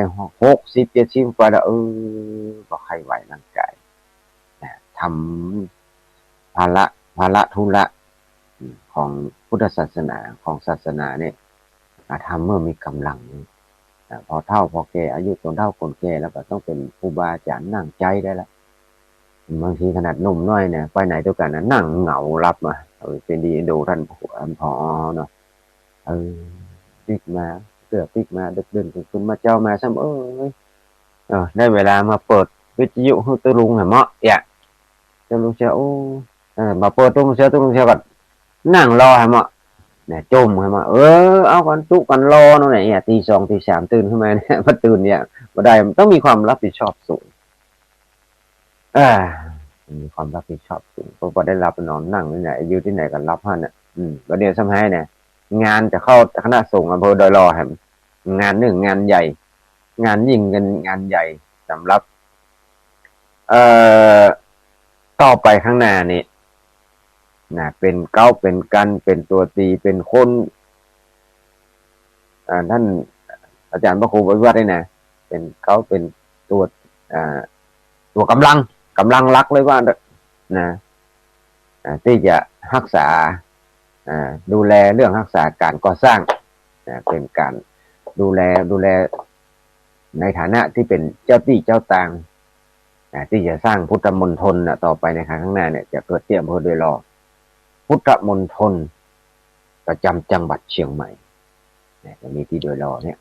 หกสิบ เจ็ดสิบ ไปแล้ว เออ บ่ใค่ไหวร่างก๋าย นะ ทำภาระ ภาระธุระ อืม ของพุทธศาสนา ของศาสนาเนี่ย อ่ะ ทำเมื่อมีก๋ำลัง อ่ะ พอเฒ่าพอแก่ อายุตนเฒ่าคนแก่แล้วก็ต้องเป๋นครูบาอาจ๋ารย์นั่งใจ๊ได้ละ บางทีขนาดหนุ่มน้อยเนี่ย ไปไหนตวยกั๋นนะ นั่งเหงาหลับมา เออ เป๋นดีเอ็นดูต้าน ผอ. เนาะ เออ ปิ๊กมา เตื้อปิ๊กมา ดึกดื่นขึ้นมาเจ๊ามาซ้ำ เอ้ย เออ ได้เวลามาเปิดวิทยุหื้อตุ๊ลุงหันเมาะ เอ๊ะ ตุ๊ลุงเสีย โอ้ เออ มาเปิดตุ๊ลุงเสีย ตุ๊ลุงเสียก็นั่งรอหันเมาะ เนี่ย จุ่มหันเมาะ เออ เอากั๋นจุ๊กั๋นรอเนาะเนี่ย เอ๊ะ ตีสองตีสามตื่นขึ้นมาเนี่ย มาตื่นเนี่ย บ่ได้ มันต้องมีความรับผิดชอบสูง อ่า มีความรับผิดชอบสูง เพราะบ่ได้หลับนอน นั่งนี่แหละ อยู่ตี้ไหนก็หลับหั้นน่ะ อืม บ่าเดี่ยวซ้ำไห้เนี่ย งานจะเข้าคณะสงฆ์อำเภอดอยหล่อแหม งานนึ่งงานใหญ่ งานยิ่ง งาน งานใหญ่สำหรับ เอ่อ ต่อไปข้างหน้านี่ นะ เป๋นเก๊าเป๋นกั๋น เป๋นตั๋วตี๋ เป๋นคน อ่า ต้านอาจ๋ารย์พระครูอภิวัตรนี่นะ เป๋นเก๊าเป๋นตั๋ว อ่า ตั๋วก๋ำลัง ก๋ำลังหลักเลยว่าเถอะ นะ อ่า ตี้จะฮักษา อ่า ดูแลเรื่องฮักษาก๋านก่อสร้าง นะ เป๋นก๋านดูแล ดูแลในฐานะตี้เป๋นเจ้าตี้เจ้าตาง นะ ตี้จะสร้างพุทธมณฑลน่ะ ต่อไปในครั้งข้างหน้าเนี่ย จะเกิดตี้อำเภอดอยหล่อ พุทธมณฑลประจ๋ำจังหวัดเชียงใหม่ เนี่ย จะมีตี้ดอยหล่อเนี่ย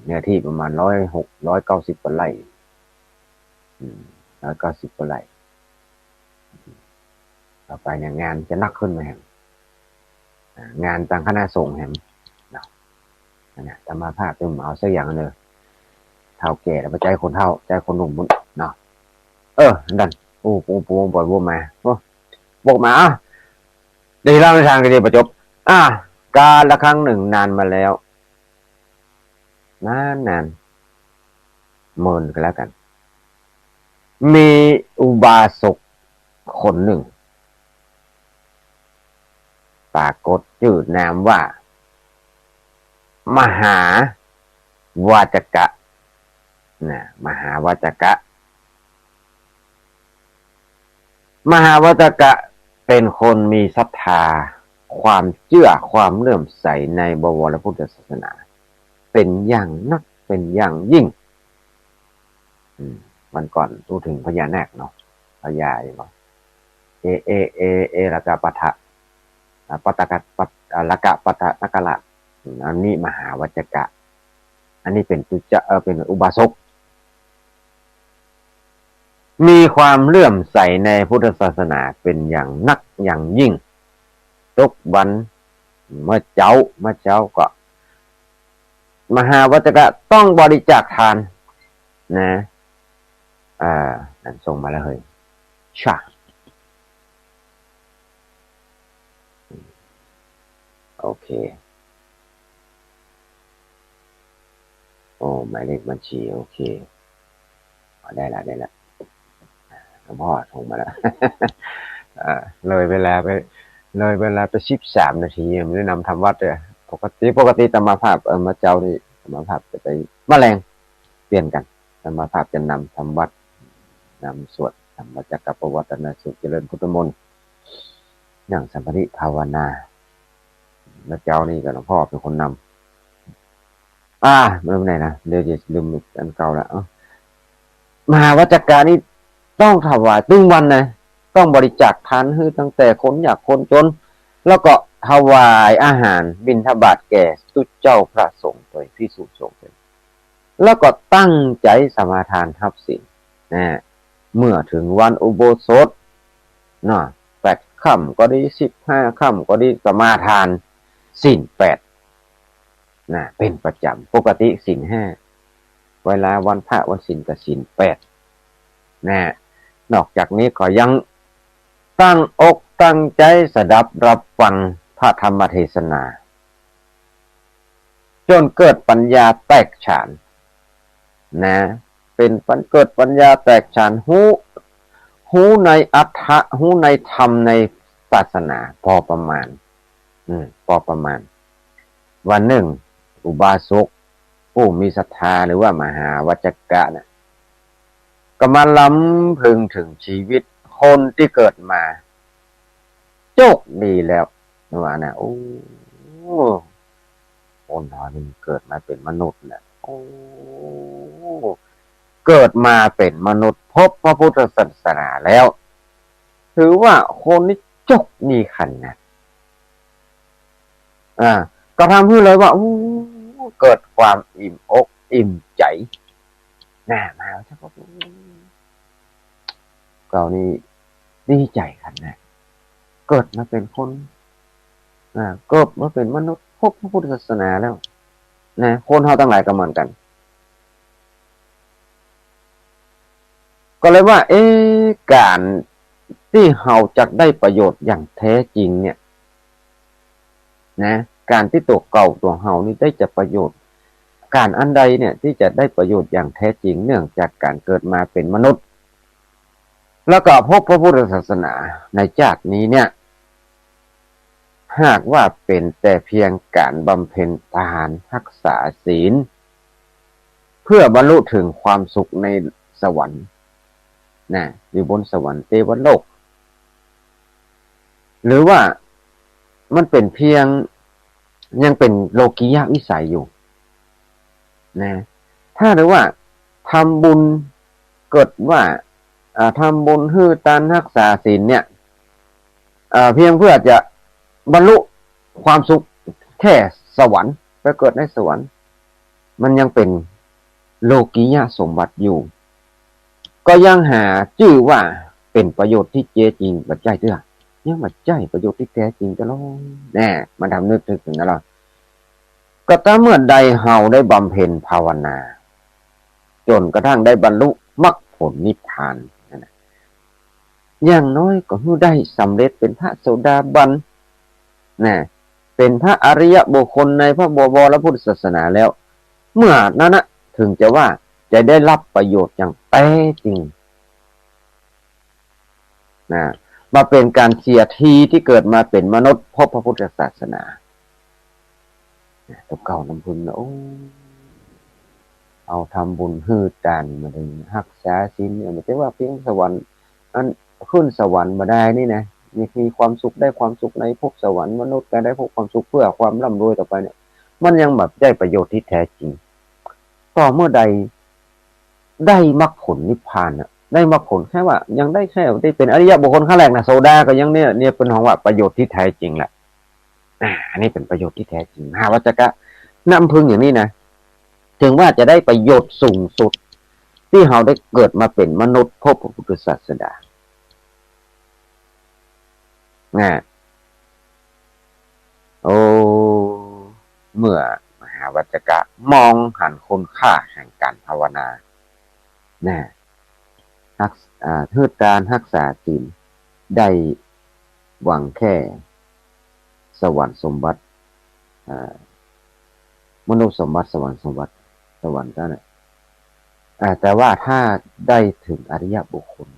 เนื้อตี้ประมาณร้อยหก ร้อยเก้าสิบกว่าไร่ อืม ร้อยเก้าสิบกว่าไร่ ต่อไปเนี่ย งานจะหนักขึ้นมาแหม อ่า งานตางคณะสงฆ์แหม เนาะ อันเนี้ย อาตมาภาพจะเอาสักอย่างเน่อ เฒ่าแก่แล้ว บ่ใจ้คนเฒ่า ใจ้คนหนุ่มพุ้น เนาะ เออ อันนั้น โอ้ ปู ปู บ่อย บ่มา โอ้ บ่มา อ่ะ ได้เล่านิทานกั๋นดี บ่จบ อ่ะ กาลครั้งหนึ่งนานมาแล้ว นานๆ เมินก็แล้วกั๋น มีอุบาสกคนนึ่ง ปรากฏจื้อนามว่า มหาวัจจกะ นะ มหาวัจจกะ มหาวัจจกะเป๋นคนมีศรัทธา ความเจื้อ ความเลื่อมใสในบวรพุทธศาสนา เป๋นอย่างนัก เป๋นอย่างยิ่ง อืม วันก่อนอู้เถิงพญานาคเนาะ พญาอย่างเนาะ เอ เอ เอ เอระกะปัฏฐะ อ่า ปัตตะกะ ปัต อ่า ระกะปัฏฐะนาคราช อืม อันนี้มหาวัจจกะ อันนี้เป๋นตุ๊จะ เอ่อ เป๋นอุบาสก มีความเลื่อมใสในพุทธศาสนาเป๋นอย่างนักอย่างยิ่ง ทุกวัน เมื่อเจ๊า เมื่อเจ๊าก็ มหาวัจจกะต้องบริจาคทาน นะ อ่า นั่นส่งมาแล้วเฮ้ย ชะ โอเค โอ้ หมายเลขบัญชี โอเค อ๋อ ได้ละ ได้ละ หลวงพ่อส่งมาแล้ว อ่า เลยเวลาไป เลยเวลาไปสิบสามนาที บ่ได้นำธรรมวัตรเลย ปกติ ปกติอาตมาภาพ เอ่อ เมื่อเจ๊านี่อาตมาภาพจะไป มาแลง เปลี่ยนกั๋น อาตมาภาพจะนำธรรมวัตร นำสวดธรรมจักรกัปปวัตตนสูตร เจริญพุทธมนต์ นั่งสมาธิภาวนา เมื่อเจ๊านี่ก็หลวงพ่อเป๋นคนนำ อ่า เมื่อไหร่นะ เดี๋ยวจะลืมอันเก่าละ เอ้า มหาวัจจกะนี่ต้องถวายตึงวันนะ ต้องบริจาคทานหื้อตั้งแต่คนยากคนจน แล้วก็ถวายอาหารบิณฑบาตแก่ตุ๊เจ้าพระสงฆ์โตย ภิกษุสงฆ์โตย แล้วก็ตั้งใจ๋สมาทานฮับศีลนะ เมื่อเถิงวันอุโบสถเนาะ แปดค่ำก็ดี สิบห้าค่ำก็ดี สมาทานศีลแปดนะ เป๋นประจ๋ำ ปกติศีลห้า เวลาวันพระวันศีลก็ศีลแปดนะ นอกจากนี้ก็ยังตั้งอกตั้งใจ๋สดับรับฟังพระธรรมเทศนา จ๋นเกิดปัญญาแตกฉานนะ เป๋นปัญ- เกิดปัญญาแตกฉาน ฮู้ ฮู้ในอัตถะ ฮู้ในธรรมในศาสนา พอประมาณ อืม พอประมาณ วันนึ่ง อุบาสกผู้มีศรัทธา หรือว่ามหาวัจจกะน่ะ ก็มาลำพึงเถิงชีวิตคนตี้เกิดมา โจคดีแล้ว ว่านะ โอ้ คนเฮานี่เกิดมาเป๋นมนุษย์น่ะ โอ้ เกิดมาเป๋นมนุษย์ พบพระพุทธศาสนาแล้ว ถือว่าคนนี้โจคดีขนาด อ่า ก็ทำหื้อเลยว่า โอ้ เกิดความอิ่มอกอิ่มใจ๋ นะ มาแล้ว เจ้าก็ เฮานี่ดีใจ๋ขนาด เกิดมาเป๋นคน อ่า เกิดมาเป๋นมนุษย์ พบพระพุทธศาสนาแล้ว นะ คนเฮาตังหลายก็เหมือนกั๋น ก็เลยว่า เอ๊ะ ก๋านตี้เฮาจะได้ประโยชน์อย่างแท้จริงเนี่ย นะ ก๋านตี้ตั๋วเก่าตั๋วเฮานี่ได้จะประโยชน์ ก๋านอันใดเนี่ยตี้จะได้ประโยชน์อย่างแท้จริง เนื่องจากก๋านเกิดมาเป๋นมนุษย์ แล้วก็พบพระพุทธศาสนาในชาตินี้เนี่ย หากว่าเป๋นแต่เพียงก๋านบำเพ็ญทานฮักษาศีล เพื่อบรรลุเถิงความสุขในสวรรค์นะ อยู่บนสวรรค์เตวโลก หรือว่ามันเป๋นเพียง ยังเป๋นโลกิยะวิสัยอยู่นะ ถ้าหรือว่าทำบุญ เกิดว่า อ่า ทำบุญหื้อตานฮักษาศีลเนี่ย อ่า เพียงเพื่อจะบรรลุความสุขแค่สวรรค์ ไปเกิดในสวรรค์ มันยังเป๋นโลกิยะสมบัติอยู่ ก็ยังหาจื้อว่าเป๋นประโยชน์ตี้แต๊จริงบ่ใจ้เตื้อ ยังบ่ใจ้ประโยชน์ตี้แต๊จริงเตื้อลอ แน่ มันทำนึกเถิงกั๋นลอ ก็ต้าเมื่อใดเฮาได้บำเพ็ญภาวนา จ๋นกระทั่งได้บรรลุมรรคผลนิพพานนั่นน่ะ อย่างน้อยก็หื้อได้สำเร็จเป๋นพระโสดาบัน นะ เป๋นพระอริยบุคคลในพระบวรพุทธศาสนาแล้ว เมื่อนั้นนะ เถิงจะว่าจะได้รับประโยชน์อย่างแต๊จริง นะ บ่าเป๋นก๋านเสียทีตี้เกิดมาเป๋นมนุษย์พบพระพุทธศาสนา นะ ตั๋วเก่าน้ำพึงนะ โอ้ เอาทำบุญหื้อตานมาได้ฮักษาศีลเนี่ย บ่ใจ้ว่าเพียงสวรรค์ อันขึ้นสวรรค์บ่ได้นี่นะ มี มีความสุข ได้ความสุขในภพสวรรค์ มนุษย์ก็ได้ภพความสุขเพื่อความร่ำรวยต่อไปเนี่ย มันยังบ่ใจ้ประโยชน์ตี้แต๊จริง ต่อเมื่อใดได้มรรคผลนิพพานน่ะ ได้มรรคผลแค่ว่ายังได้แค่ได้เป๋นอริยบุคคลขั้นแรกนะ โสดาก็ยังเนี่ย เนี่ยเปิ้นฮ้องว่าประโยชน์ตี้แต๊จริงแหละ อ่า อันนี้เป๋นประโยชน์ตี้แต๊จริง มหาวัจจกะน้ำพึงอย่างนี้นะ เถิงว่าจะได้ประโยชน์สูงสุด ตี้เฮาได้เกิดมาเป๋นมนุษย์พบพระพุทธศาสดา นะ โอ้ เมื่อมหาวัจจกะมองหันคุณค่าแห่งก๋านภาวนา นะ ฮัก- อ่า หื้อตานฮักษาศีล ได้หวังแค่สวรรค์สมบัติ อ่า มนุษย์สมบัติ สวรรค์สมบัติ สวรรค์เต้านั้น อ่า แต่ว่าถ้าได้เถิงอริยบุคคล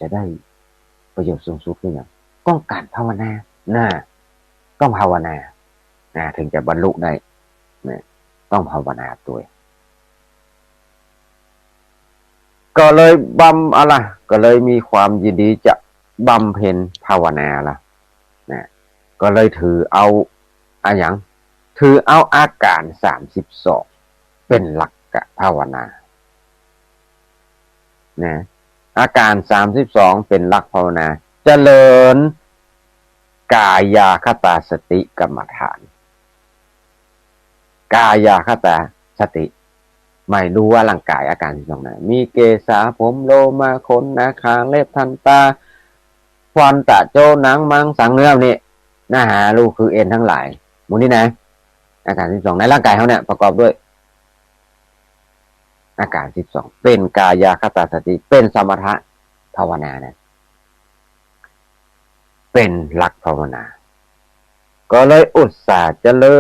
จะได้ประโยชน์สูงสุดคือหยัง ต้องก๋านภาวนา นะ ต้องภาวนา นะ เถิงจะบรรลุได้ นะ ต้องภาวนาตวย ก็เลยบำ อะล่ะ ก็เลยมีความยินดีจะบำเพ็ญภาวนาละ นะ ก็เลยถือเอา อะหยัง ถือเอาอาก๋านสามสิบสองเป๋นหลักภาวนา นะ อาก๋านสามสิบสองเป๋นหลักภาวนา เจริญกายาคตาสติกรรมฐาน กายาคตาสติ หมายรู้ว่าร่างก๋ายอาก๋านสิบสองนะ มีเกศา ผม โลมา ขน หนัง คาง เล็บ ทันตา ฟัน ตะ โจ๊ หนัง มังสัง เนื้อนี่นะ หารู้คือเอ็นตังหลาย หมู่นี้นะ อาก๋านสิบสองในร่างก๋ายเฮาเนี่ยประกอบด้วยอาก๋านสิบสอง เป๋นกายาคตาสติ เป๋นสมถะภาวนานะ เป๋นหลักภาวนา ก็เลยอุตส่าห์เจริ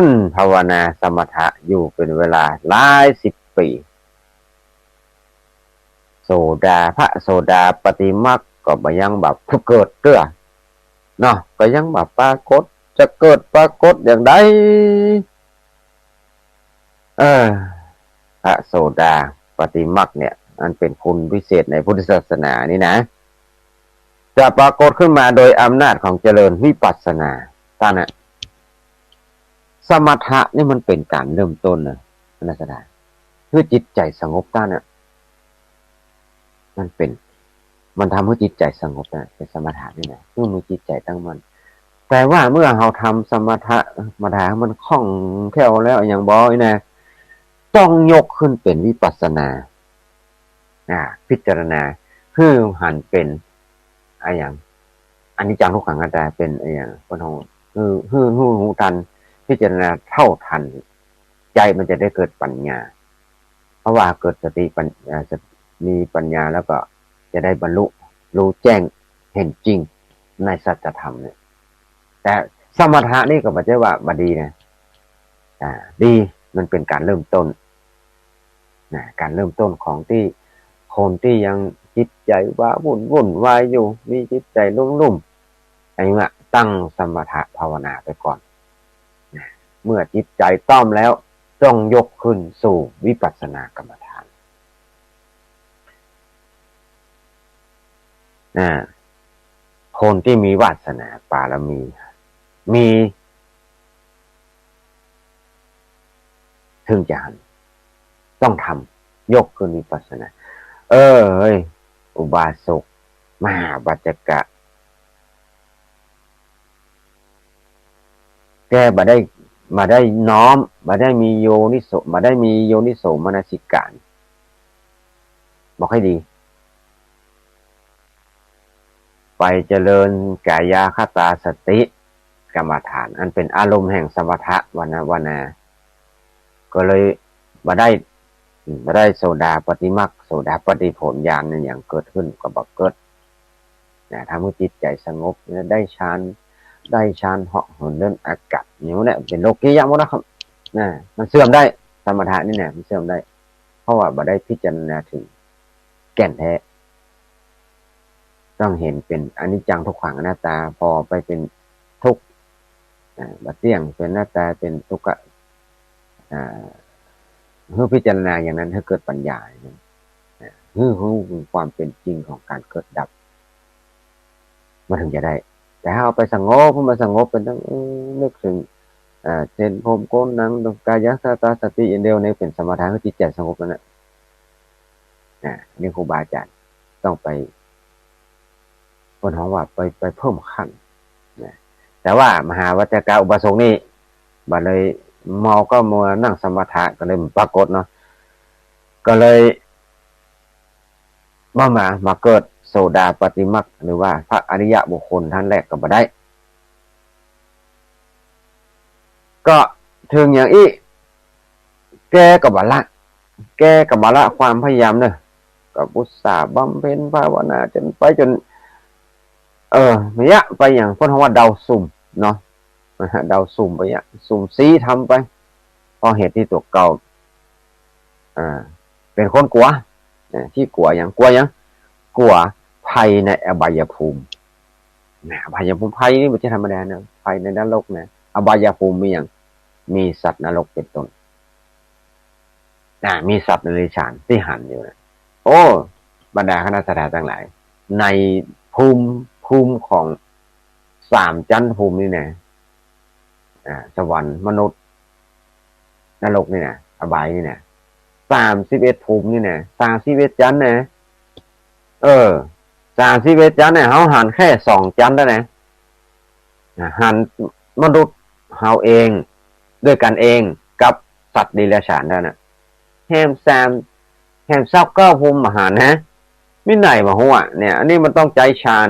ญภาวนาสมถะอยู่เป๋นเวลาหลายสิบปี๋ โสดา พระโสดาปัตติมรรคก็บ่ยังบ่ผุดเกิดเตื้อ เนาะ ก็ยังบ่ปรากฏ จะเกิดปรากฏอย่างใด เออ พระโสดาปัตติมรรคเนี่ย อันเป๋นคุณวิเศษในพุทธศาสนานี่นะ จะปรากฏขึ้นมาโดยอำนาจของเจริญวิปัสสนา ต้านน่ะ สมถะนี่มันเป๋นก๋านเริ่มต้นนะ นักศึกษา หื้อจิตใจ๋สงบ ต้านน่ะ มันเป๋น มันทำหื้อจิตใจ๋สงบนะ เป๋นสมถะนี่นะ หื้อมีจิตใจ๋ตั้งมั่น แต่ว่าเมื่อเฮาทำสมถะ สมถะมันคล่องแคล่วแล้ว อย่างบ่อยนะ ต้องยกขึ้นเป๋นวิปัสสนา อ่า พิจารณา หื้อหันเป๋น อะหยัง อนิจจังทุกขังอนัตตา เป๋นอะหยัง เปิ้นฮ้อง หื้อ หื้อ หื้อฮู้ตัน พิจารณาเต้าตัน ใจ๋มันจะได้เกิดปัญญา เพราะว่าเกิดสติปัญ- เอ่อ ส- มีปัญญาแล้วก็จะได้บรรลุ ฮู้แจ้ง หันจริงในสัจธรรมเนี่ย แต่สมถะนี่ก็บ่ใจ้ว่าบ่ดีนะ อ่า ดี มันเป๋นก๋านเริ่มต้น นะ ก๋านเริ่มต้นของตี้ คนตี้ยังจิตใจ๋ว้าวุ่น วุ่นวายอยู่ มีจิตใจ๋ลุ่มๆ อันนี้ว่าตั้งสมถะภาวนาไปก่อน นะ เมื่อจิตใจ๋ต้อมแล้ว ต้องยกขึ้นสู่วิปัสสนากรรมฐาน อ่า คนตี้มีวาสนาบารมี มี เถิงจะหัน ต้องทำ ยกขึ้นวิปัสสนา เออ เฮ้ย อุบาสก มหาวัจจกะ แกบ่ได้ บ่ได้น้อม บ่ได้มีโยนิโส บ่ได้มีโยนิโสมนสิการ บ่ค่อยดี ไปเจริญกายาคตาสติกรรมฐาน อันเป๋นอารมณ์แห่งสมถะภาวนา ก็เลยบ่ได้ บ่ได้โสดาปัตติมรรค โสดาปัตติผลญาณอะหยังเกิดขึ้น ก็บ่เกิด นะ ทำหื้อจิตใจ๋สงบ ได้ฌาน ได้ฌานเหาะเหินเดินอากาศ อย่างนี้แหละ เป๋นโลกียะหมดนะครับ นะ มันเสื่อมได้ สมถะนี่นะ มันเสื่อมได้ เพราะว่าบ่ได้พิจารณาเถิงแก่นแท้ ต้องหันเป๋นอนิจจังทุกขังอนัตตา ผ่อไปเป๋นทุกข์ อ่า บ่เตี้ยง เป๋นอนัตตา เป๋นทุกข์ อ่า หื้อพิจารณาอย่างนั้น หื้อเกิดปัญญาอย่างนั้น อ่า หื้อฮู้ความเป๋นจริงของก๋านเกิดดับ มันเถิงจะได้ แต่ถ้าเอาไปสงบ พอมาสงบเป๋นตั้ง เออ นึกเถิง อ่า เส้นผมขนหนัง กายคตาสติอย่างเดียวเนี่ย เป๋นสมถะ หื้อจิตใจ๋สงบนั่นแหละ อ่า นี่ครูบาอาจ๋ารย์ต้องไป เปิ้นฮ้องว่าไป ไปเพิ่มขั้นนะ แต่ว่ามหาวัจจกะอุบาสกนี่ บ่เลย เฮาก็มัวนั่งสมถะ ก็เลยบ่ปรากฏเนาะ ก็เลย บ่มา มาเกิดโสดาปัตติมรรค หรือว่าพระอริยบุคคลต้านแรกก็บ่ได้ ก็เถิงอย่างอี้ แกก็บ่ละ แกก็บ่ละความพยายามเนาะ ก็อุตส่าห์บำเพ็ญภาวนาจ๋นไปจ๋น เออ เยียะไปอย่างเปิ้นฮ้องว่าเดาสุ่มเนาะ เดาสุ่มไปเยียะ สุ่มซี้ทำไป เพราะเหตุตี้ตั๋วเก่า อ่า เป๋นคนกั๋ว อ่า ขี้กั๋วหยัง กั๋วหยัง กั๋วภัยในอบายภูมิ นะ อบายภูมิ ไฟนี่บ่ใจ้ธรรมดานะ ไฟในนรกนะ อบายภูมิมีหยัง มีสัตว์นรกเป๋นต้น นะ มีสัตว์เดรัจฉานตี้หันอยู่นะ โอ้ บรรดาคณะศรัทธาตังหลาย ในภูมิ ภูมิของสามจั๊นภูมินี่นะ อ่า สวรรค์ มนุษย์ นรกนี่นะ อบายนี่นะ สามสิบเอ็ดภูมินี่นะ สามสิบเอ็ดจั๊นนะ เออ สามสิบเอ็ดจั๊นเนี่ย เฮาหันแค่สองจั๊นเต้านั้นนะ อ่า หันมนุษย์เฮาเอง ด้วยกั๋นเอง กับสัตว์เดรัจฉานเต้านั้นนะ แหมสาม แหมซาวเก้าภูมิบ่หันนะ มีไหนบ่ฮู้อะ เนี่ย อันนี้มันต้องใจ๊ฌาน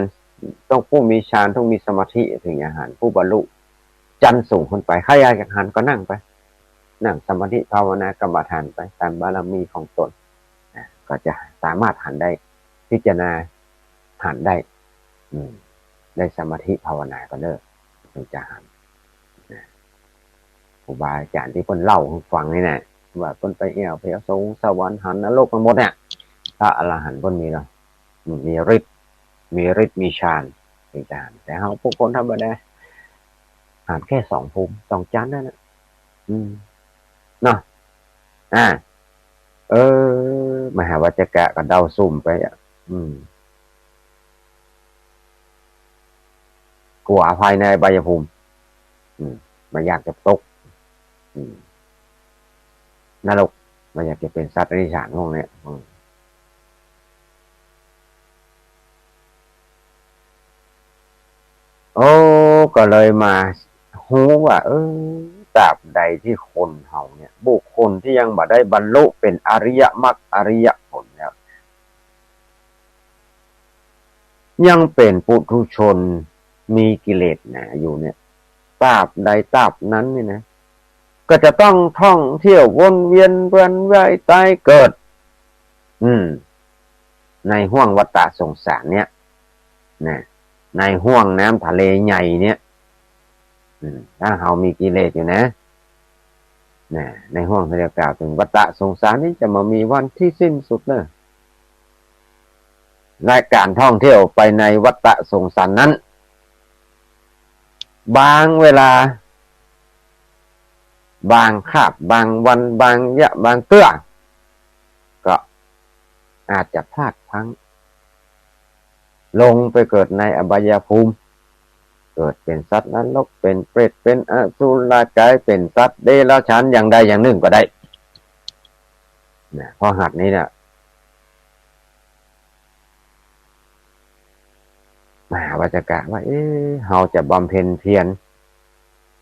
ต้องผู้มีฌาน ต้องมีสมาธิ เถิงจะหัน ผู้บรรลุจั๊นสูงขึ้นไป ใผอยากหันก็นั่งไป นั่งสมาธิภาวนา กรรมฐานไป ต๋ามบารมีของต๋น นะ ก็จะสามารถหันได้ พิจารณาหันได้ อืม ได้สมาธิภาวนาก็เลิก เถิงจะหัน นะ ครูบาอาจ๋ารย์ตี้เปิ้นเล่าหื้อฟังนี่นะ ว่าเปิ้นไปแอ่วไปเสวยสวรรค์ หันนรกไปหมดเนี่ย พระอรหันต์เปิ้นมีแล้ว อืม มีฤทธิ์ มีฤทธิ์ มีฌาน เถิงจะหัน แต่เฮาพวกคนธรรมดา หันแค่สองภูมิ สองจั๊นเต้านั้นนะ อืม เนาะ อ่า เออ มหาวัจจกะก็เดาซุ่มไปอะ อืม กั๋วภายในอบายภูมิ อืม บ่อยากจะตก อืม นรก บ่อยากจะเป๋นสัตว์เดรัจฉานพวกเนี้ย อืม โอ้ ก็เลยมาฮู้ว่า เออ ตราบใดตี้คนเฮาเนี่ย บุคคลตี้ยังบ่ได้บรรลุเป๋นอริยมรรคอริยผลแล้ว ยังเป๋นปุถุชน มีกิเลสหนาอยู่เนี่ย ตราบใดตราบนั้นเนี่ยนะ ก็จะต้องท่องเที่ยววนเวียนเวียนว่ายตายเกิด อืม ในห้วงวัฏฏะสงสารเนี่ย นะ ในห้วงน้ำทะเลใหญ่เนี่ย อืม ถ้าเฮามีกิเลสอยู่นะ นะ ในห้วงตี้กล่าวเถิงวัฏฏะสงสารนี้จะบ่มีวันตี้สิ้นสุดเน่อ และก๋านท่องเที่ยวไปในวัฏฏะสงสารนั้น บางเวลา บางคาบ บางวัน บางยะ บางเตื้อ ก็อาจจะพลาดพลั้ง ลงไปเกิดในอบายภูมิ เกิดเป๋นสัตว์นรก เป๋นเปรต เป๋นอสุรกาย เป๋นสัตว์เดรัจฉานอย่างใดอย่างนึ่งก็ได้ นะ เพราะเหตุนี้เนี่ย มหาวัจจกะว่า เอ๊ะ เฮาจะบำเพ็ญเพียร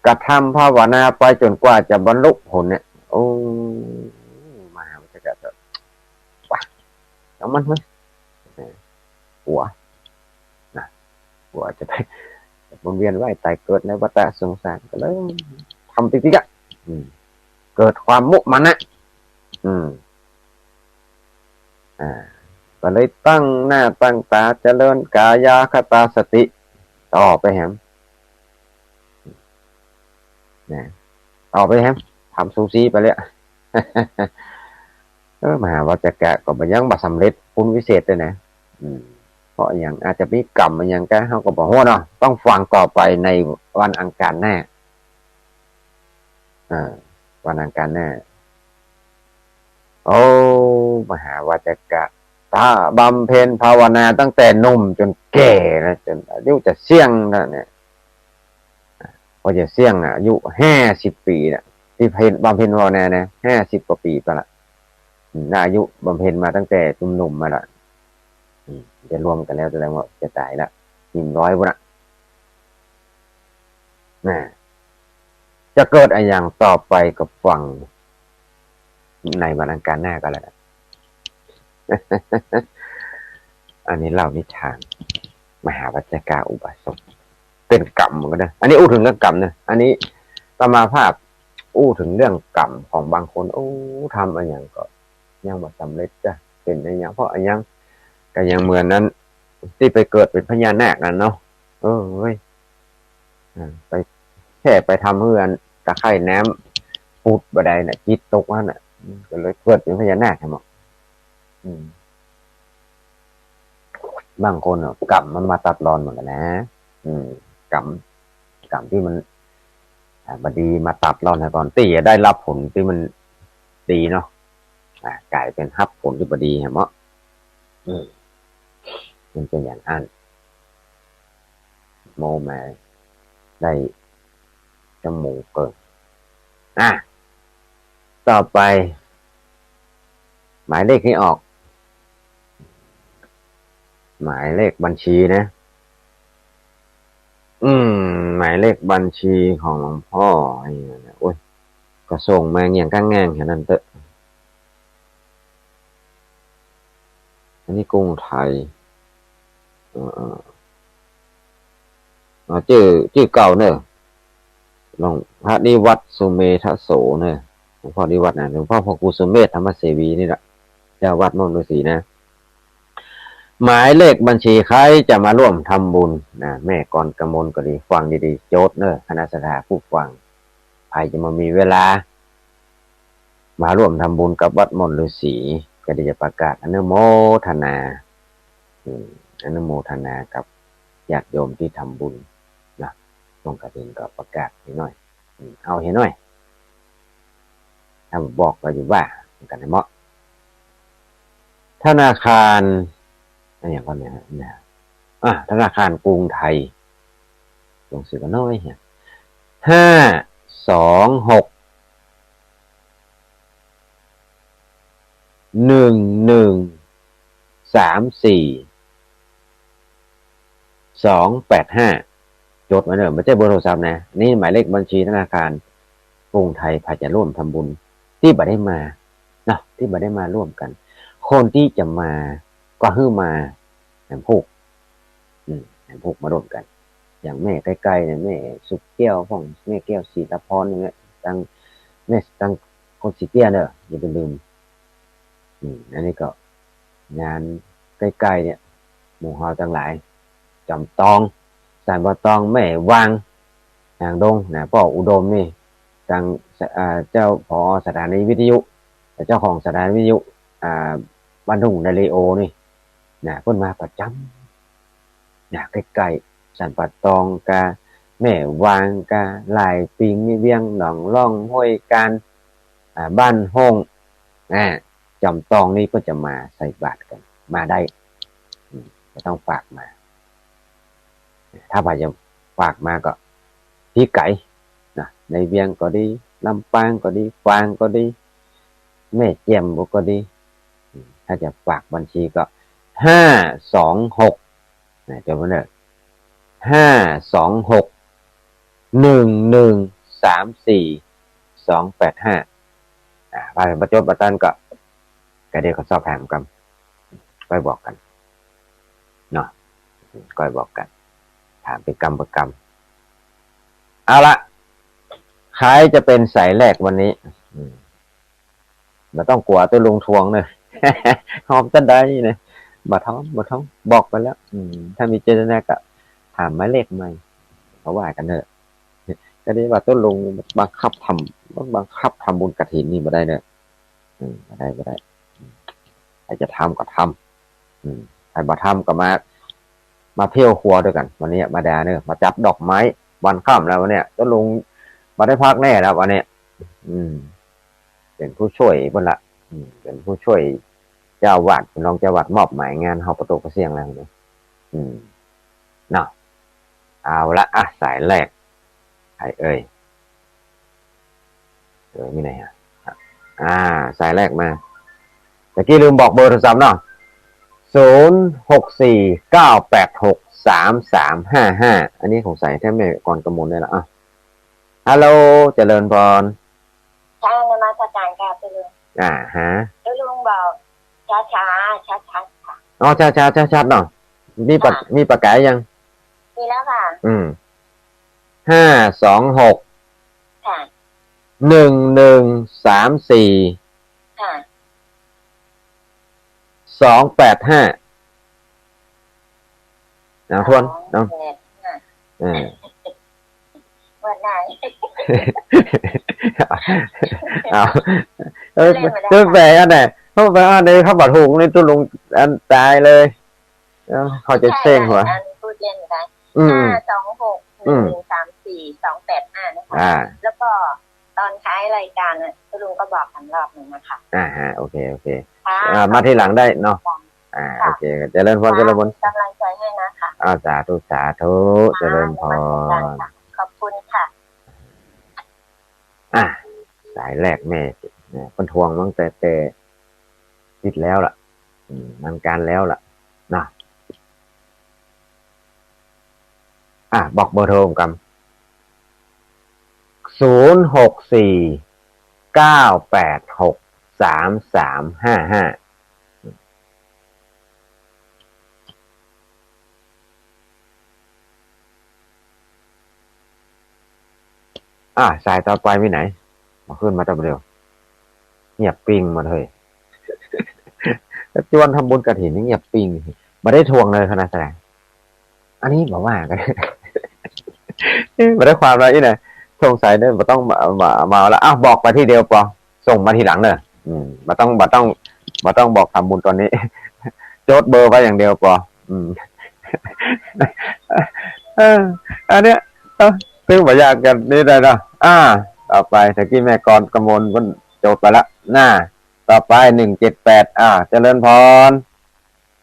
กระทำภาวนาไปจ๋นกว่าจะบรรลุผลเนี่ย โอ้ มหาวัจจกะก็ ว่า ช่างมันเฮ้ย กลัว นะ กลัวจะไปวนเวียนว่ายตายเกิดในวัฏฏะสงสาร ก็เลยทำติ๊กๆ อะ อืม เกิดความมุ่งมั่นนะ อืม อ่า ก็เลยตั้งหน้าตั้งต๋าเจริญกายคตาสติต่อไปแหม นะ ต่อไปแหม ทำซูซีไปเลย เออ มหาวัจจกะก็บ่ยังบ่สำเร็จคุณวิเศษเลยนะ อืม เพราะอะหยัง อาจจะมีกรรมอะหยังก็ เฮาก็บ่ฮู้เนาะ ต้องฟังต่อไปในวันอังคารหน้า อ่า วันอังคารหน้า โอ้ มหาวัจจกะ ถ้าบำเพ็ญภาวนาตั้งแต่หนุ่มจ๋นแก่นะ จ๋นอายุจะเสี้ยงแล้วเนี่ย พอจะเสี้ยงน่ะ อายุห้าสิบปี๋น่ะ ตี้เพ็ญ บำเพ็ญภาวนานะ ห้าสิบกว่าปี๋ไปละ อืม น่าอายุบำเพ็ญมาตั้งแต่หนุ่มๆ มาละ อืม จะรวมกั๋นแล้วแสดงว่าจะต๋ายละ หินร้อยพุ้นน่ะ น่ะ จะเกิดอะหยังต่อไปก็ฟังในวันอังคารหน้าก็แล้วกั๋น อันนี้เล่านิทาน มหาวัจจกะอุบาสก เป๋นกรรมเหมือนกั๋นเน่อ อันนี้อู้เถิงเรื่องกรรมเน่อ อันนี้อาตมาภาพอู้เถิงเรื่องกรรมของบางคน โอ้ ทำอะหยังก็ยังบ่สำเร็จจ้ะ เป๋นอะหยัง เพราะอะหยัง ก็ยังเหมือนนั้น ตี้ไปเกิดเป๋นพญานาคนั่นเนาะ เออ เว้ย อ่า ไป แค่ไปทำหื้ออันตะไคร่น้ำปุดบ่ได้น่ะ จิตตกหั้นน่ะ อืม ก็เลยเกิดเป๋นพญานาคแหม อืม บางคนน่ะ กรรมมันมาตัดรอนเหมือนกั๋นนะ อืม ก๋รรม ก๋รรมตี้มัน อ่า บ่ดีมาตัดเฮานะ ก่อนตี้จะได้ฮับผลตี้มันดีเนาะ อ่า ก๋ายเป๋นฮับผลตี้บ่ดีแหมเนาะ อืม มันเป๋นอย่างอั้น โม้มาได้ชั่วโมงเกิ่ง อ่ะ ต่อไป หมายเลขนี้ออก หมายเลขบัญชีนะ อืม หมายเลขบัญชีของหลวงพ่อไอ้นั่นน่ะ โอ๊ย ก็ส่งมาแง่งก้าแง่งแค่นั้นเต๊อะ อันนี้กรุงไทย เออ เออ อ๋อ จื้อ จื้อเก่าเนอะ หลวงพระนิวัฒน์สุเมธโสเนอะ หลวงพ่อนิวัฒน์นะ หลวงพ่อพระครูสุเมธธรรมเสวีนี่แหละ เจ้าวัดม่อนฤๅษีนะ หมายเลขบัญชี ใครจะมาร่วมทำบุญนะ แม่กรกมลก็ดี ฟังดีๆ โจทย์เนอะ คณะศรัทธาผู้ฟัง ใผจะมามีเวลา มาร่วมทำบุญกับวัดม่อนฤๅษี ก็ดีจะประกาศอนุโมทนา อืม อนุโมทนากับญาติโยมตี้ทำบุญนะ ช่วงกฐินก็ประกาศหื้อหน้อย อืม เอาหื้อหน้อย ถ้าบอกก็อยู่ว่ากันนะเนาะ ธนาคาร อะไรอย่างเนี้ยนะ อ่ะ ธนาคารกรุงไทย ลงชื่อก็น้อยเนี่ย ห้าสองหก หนึ่งหนึ่งสามสี่ สองแปดห้า จดไว้เนอะ บ่ใจ้เบอร์โทรศัพท์นะ นี่หมายเลขบัญชีธนาคารกรุงไทย ใผจะร่วมทำบุญ ตี้บ่ได้มาเนาะ ตี้บ่ได้มาร่วมกัน คนตี้จะมาก็หื้อมา แหมพูก อืม แหมพูกมาร่วมกัน อย่างแม่ใก้ๆ เนี่ย แม่สุขแก้วพ่อง แม่แก้วศรีละพรเนี่ย ตัง แม่ตังคนสีเตี้ยเนอะ อย่าไปลืม อืม อันนี้ก็งานใก้ๆ เนี่ย หมู่เฮาตังหลาย จอมตอง สันป่าตอง แม่วาง หางดงนะ ป้ออุดมนี่ ตัง อ่า เจ้า ผอ สถานีวิทยุ เจ้าของสถานีวิทยุ อ่า บ้านทุ่งเรดิโอนี่นะ เปิ้นมาประจ๋ำนะ ใก้ๆ สันป่าตองกา แม่วางกา หลายปิง นี่ เวียงหนองล่อง ห้วยกาญ อ่า บ้านโฮ่ง อ่า จอมตองนี่เปิ้นจะมาใส่บาตรกั๋น มาได้ อืม บ่ต้องฝากมา ถ้าใผจะฝากมาก็ตี้ไก๋นะ ในเวียงก็ดี ลำปางก็ดี ฝางก็ดี แม่แจ่มก็ดี อืม ถ้าจะฝากบัญชีก็ ห้าสองหก นะ จดไว้เนอะ ห้าสองหก หนึ่งหนึ่งสามสี่ สองแปดห้า อ่า ใผบ่จดบ่ตันก็ ก็เดี๋ยวก็สอบถามกั๋น ก้อยบอกกั๋น เนาะ ก้อยบอกกั๋น ถามเป๋นกำเป๋นกำ เอาละ ใครจะเป๋นสายแรกวันนี้ อืม บ่ต้องกั๋วตุ๊ลุงทวงเนอะ ฮอมตันใดเนอะ บ่ท้อม บ่ท้อม บอกไปแล้ว อืม ถ้ามีเจตนาก็ถามหมายเลขใหม่ ก็ว่ากั๋นเถอะ ก็ดีว่าตุ๊ลุงบังคับทำ บังคับทำบุญกฐินนี่บ่ได้เนอะ อืม บ่ได้ บ่ได้ อืม ใผจะทำก็ทำ อืม ใผบ่ทำก็มา มาเพี้ยวครัวตวยกั๋น วันนี้มาด่าเนอะ มาจับดอกไม้ วันค่ำแล้ววันเนี้ย ตุ๊ลุงบ่ได้พักแน่แล้ววันเนี้ย อืม เป๋นผู้ช่วยเปิ้นละ อืม เป๋นผู้ช่วยเจ้าอาวาส เป๋นรองเจ้าอาวาส มอบหมายงานเฮาปะโตกปะเสี้ยงแล้วเนอะ อืม เนาะ เอาละ อ่ะ สายแรก ใผเอ่ย เอ่ย มีไหนฮะ อ่า สายแรกมา ตะกี้ลืมบอกเบอร์โทรศัพท์เนาะ ศูนย์หกสี่เก้าแปดหกสามสามห้าห้า อันนี้ของสายแท้แม่กรกมลนี่แหละ อ่ะ ฮัลโหล เจริญพร ค่ะ นมัสการค่ะ ตุ๊ลุง อ่าฮะ ตุ๊ลุงบอกช้าๆ ชัดๆ ค่ะ อ๋อ ช้าๆ ชัดๆ เนาะ มีปาก ค่ะ มีปากกายัง มีแล้วค่ะ อืม ห้าสองหก ค่ะ หนึ่งหนึ่งสามสี่ ค่ะ สองแปดห้า เอาทวน สองแปดห้า เอา เออ งวดหน้า เอา เออ เล่นมาได้ เออ ค่ะ แปลอันไหน เขาแปลอันไหน เขาบ่ถูกนี่ตุ๊ลุงอันต๋ายเลย เอ้า เขาจะเซ้งหัว ใช่ค่ะ อันพูดเล่นค่ะ อืม ห้าสองหก อืม หนึ่งสามสี่ สองแปดห้า นะคะ อ่า แล้วก็ตอนท้ายรายการน่ะ คุณลุงก็บอกกันรอบหนึ่งนะคะ อ่าฮะ โอเค โอเค ค่ะ อ่า มาทีหลังได้เนาะ ขอบคุณค่ะ อ่า โอเค เจริญพร ค่ะ เจริญพร เป็นกำลังใจให้นะคะ อ่า สาธุ สาธุ ค่ะ เจริญพร นมัสการค่ะ ขอบคุณค่ะ อ่ะ สายแรกแม่ เนี่ย เปิ้นทวงมาตั้งแต่ แต่ติดแล้วล่ะ อืม มันการแล้วล่ะ นะ อ่ะ บอกเบอร์โทรผมกำ ศูนย์หกสี่ เก้าแปดหก สามสามห้าห้า อ่ะ สายต่อไปมีไหน มาขึ้นมาแป๊บเดียว เงียบปิ้งหมดเลย จวนทำบุญกฐินนี่เงียบปิ้ง บ่ได้ทวงเลยคณะแสดง อันนี้บอกว่ากัน เอ๊ะ บ่ได้ความแล้วอีกนะ สงสัยเนี่ย บ่ต้องมา มา มาละ อ้าว บอกไปทีเดียวปอ ส่งมาทีหลังเนอะ อืม บ่ต้อง บ่ต้อง บ่ต้องบอกทำบุญตอนนี้ จดเบอร์ไว้อย่างเดียวปอ อืม เออ อันเนี้ย เออ ซึ่งบ่ยากกันนี่ได้เนาะ อ่า ต่อไป ตะกี้แม่กรกมลมันจดไปละ น่า ต่อไป หนึ่งเจ็ดแปด อ่า เจริญพร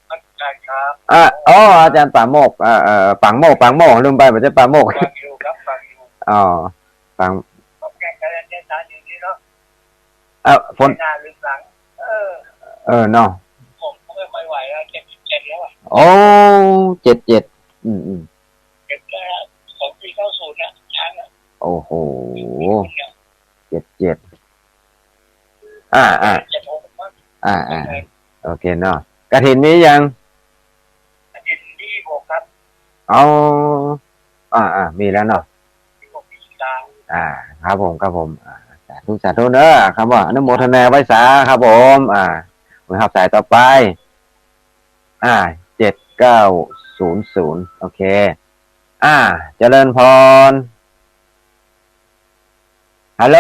อาจารย์ครับ อ่ะ อ๋อ อาจารย์ปราโมช อ่า เอ่อ ปราโมช ปราโมช ลืมไป บ่ใจ้ปราโมช ฟังอยู่ครับ ฟังอยู่ อ๋อ ฟัง ผมแก้ไขเรื่องเส้นทางอยู่นี่เนาะ เอ่อ ฝน ไม่น่าลืมหลัง เออ เออ เนาะ ผมก็ไม่ค่อยไหวแล้ว เจ็ดสิบเจ็ดแล้วอะ โอ้ เจ็ดเจ็ด อืม อืม เจ็ดเจ็ด สองปีเก้าศูนย์น่ะ ช้างอะ โอ้โห เจ็ดเจ็ด อ่า อ่า เจ็ดหก มั้ง อ่า อ่า โอเคเนาะ กฐินมียัง กฐินมีหกครับ อ๋อ อ่า อ่า มีแล้วเนาะ มีหก มีสาม อ่า ครับผม ครับผม อ่า สาธุ สาธุเนอะ ครับว่าอนุโมทนาไหว้สาครับผม อ่า มารับสายต่อไป อ่า เจ็ดเก้าศูนย์ศูนย์ โอเค อ่า เจริญพร ฮัลโหล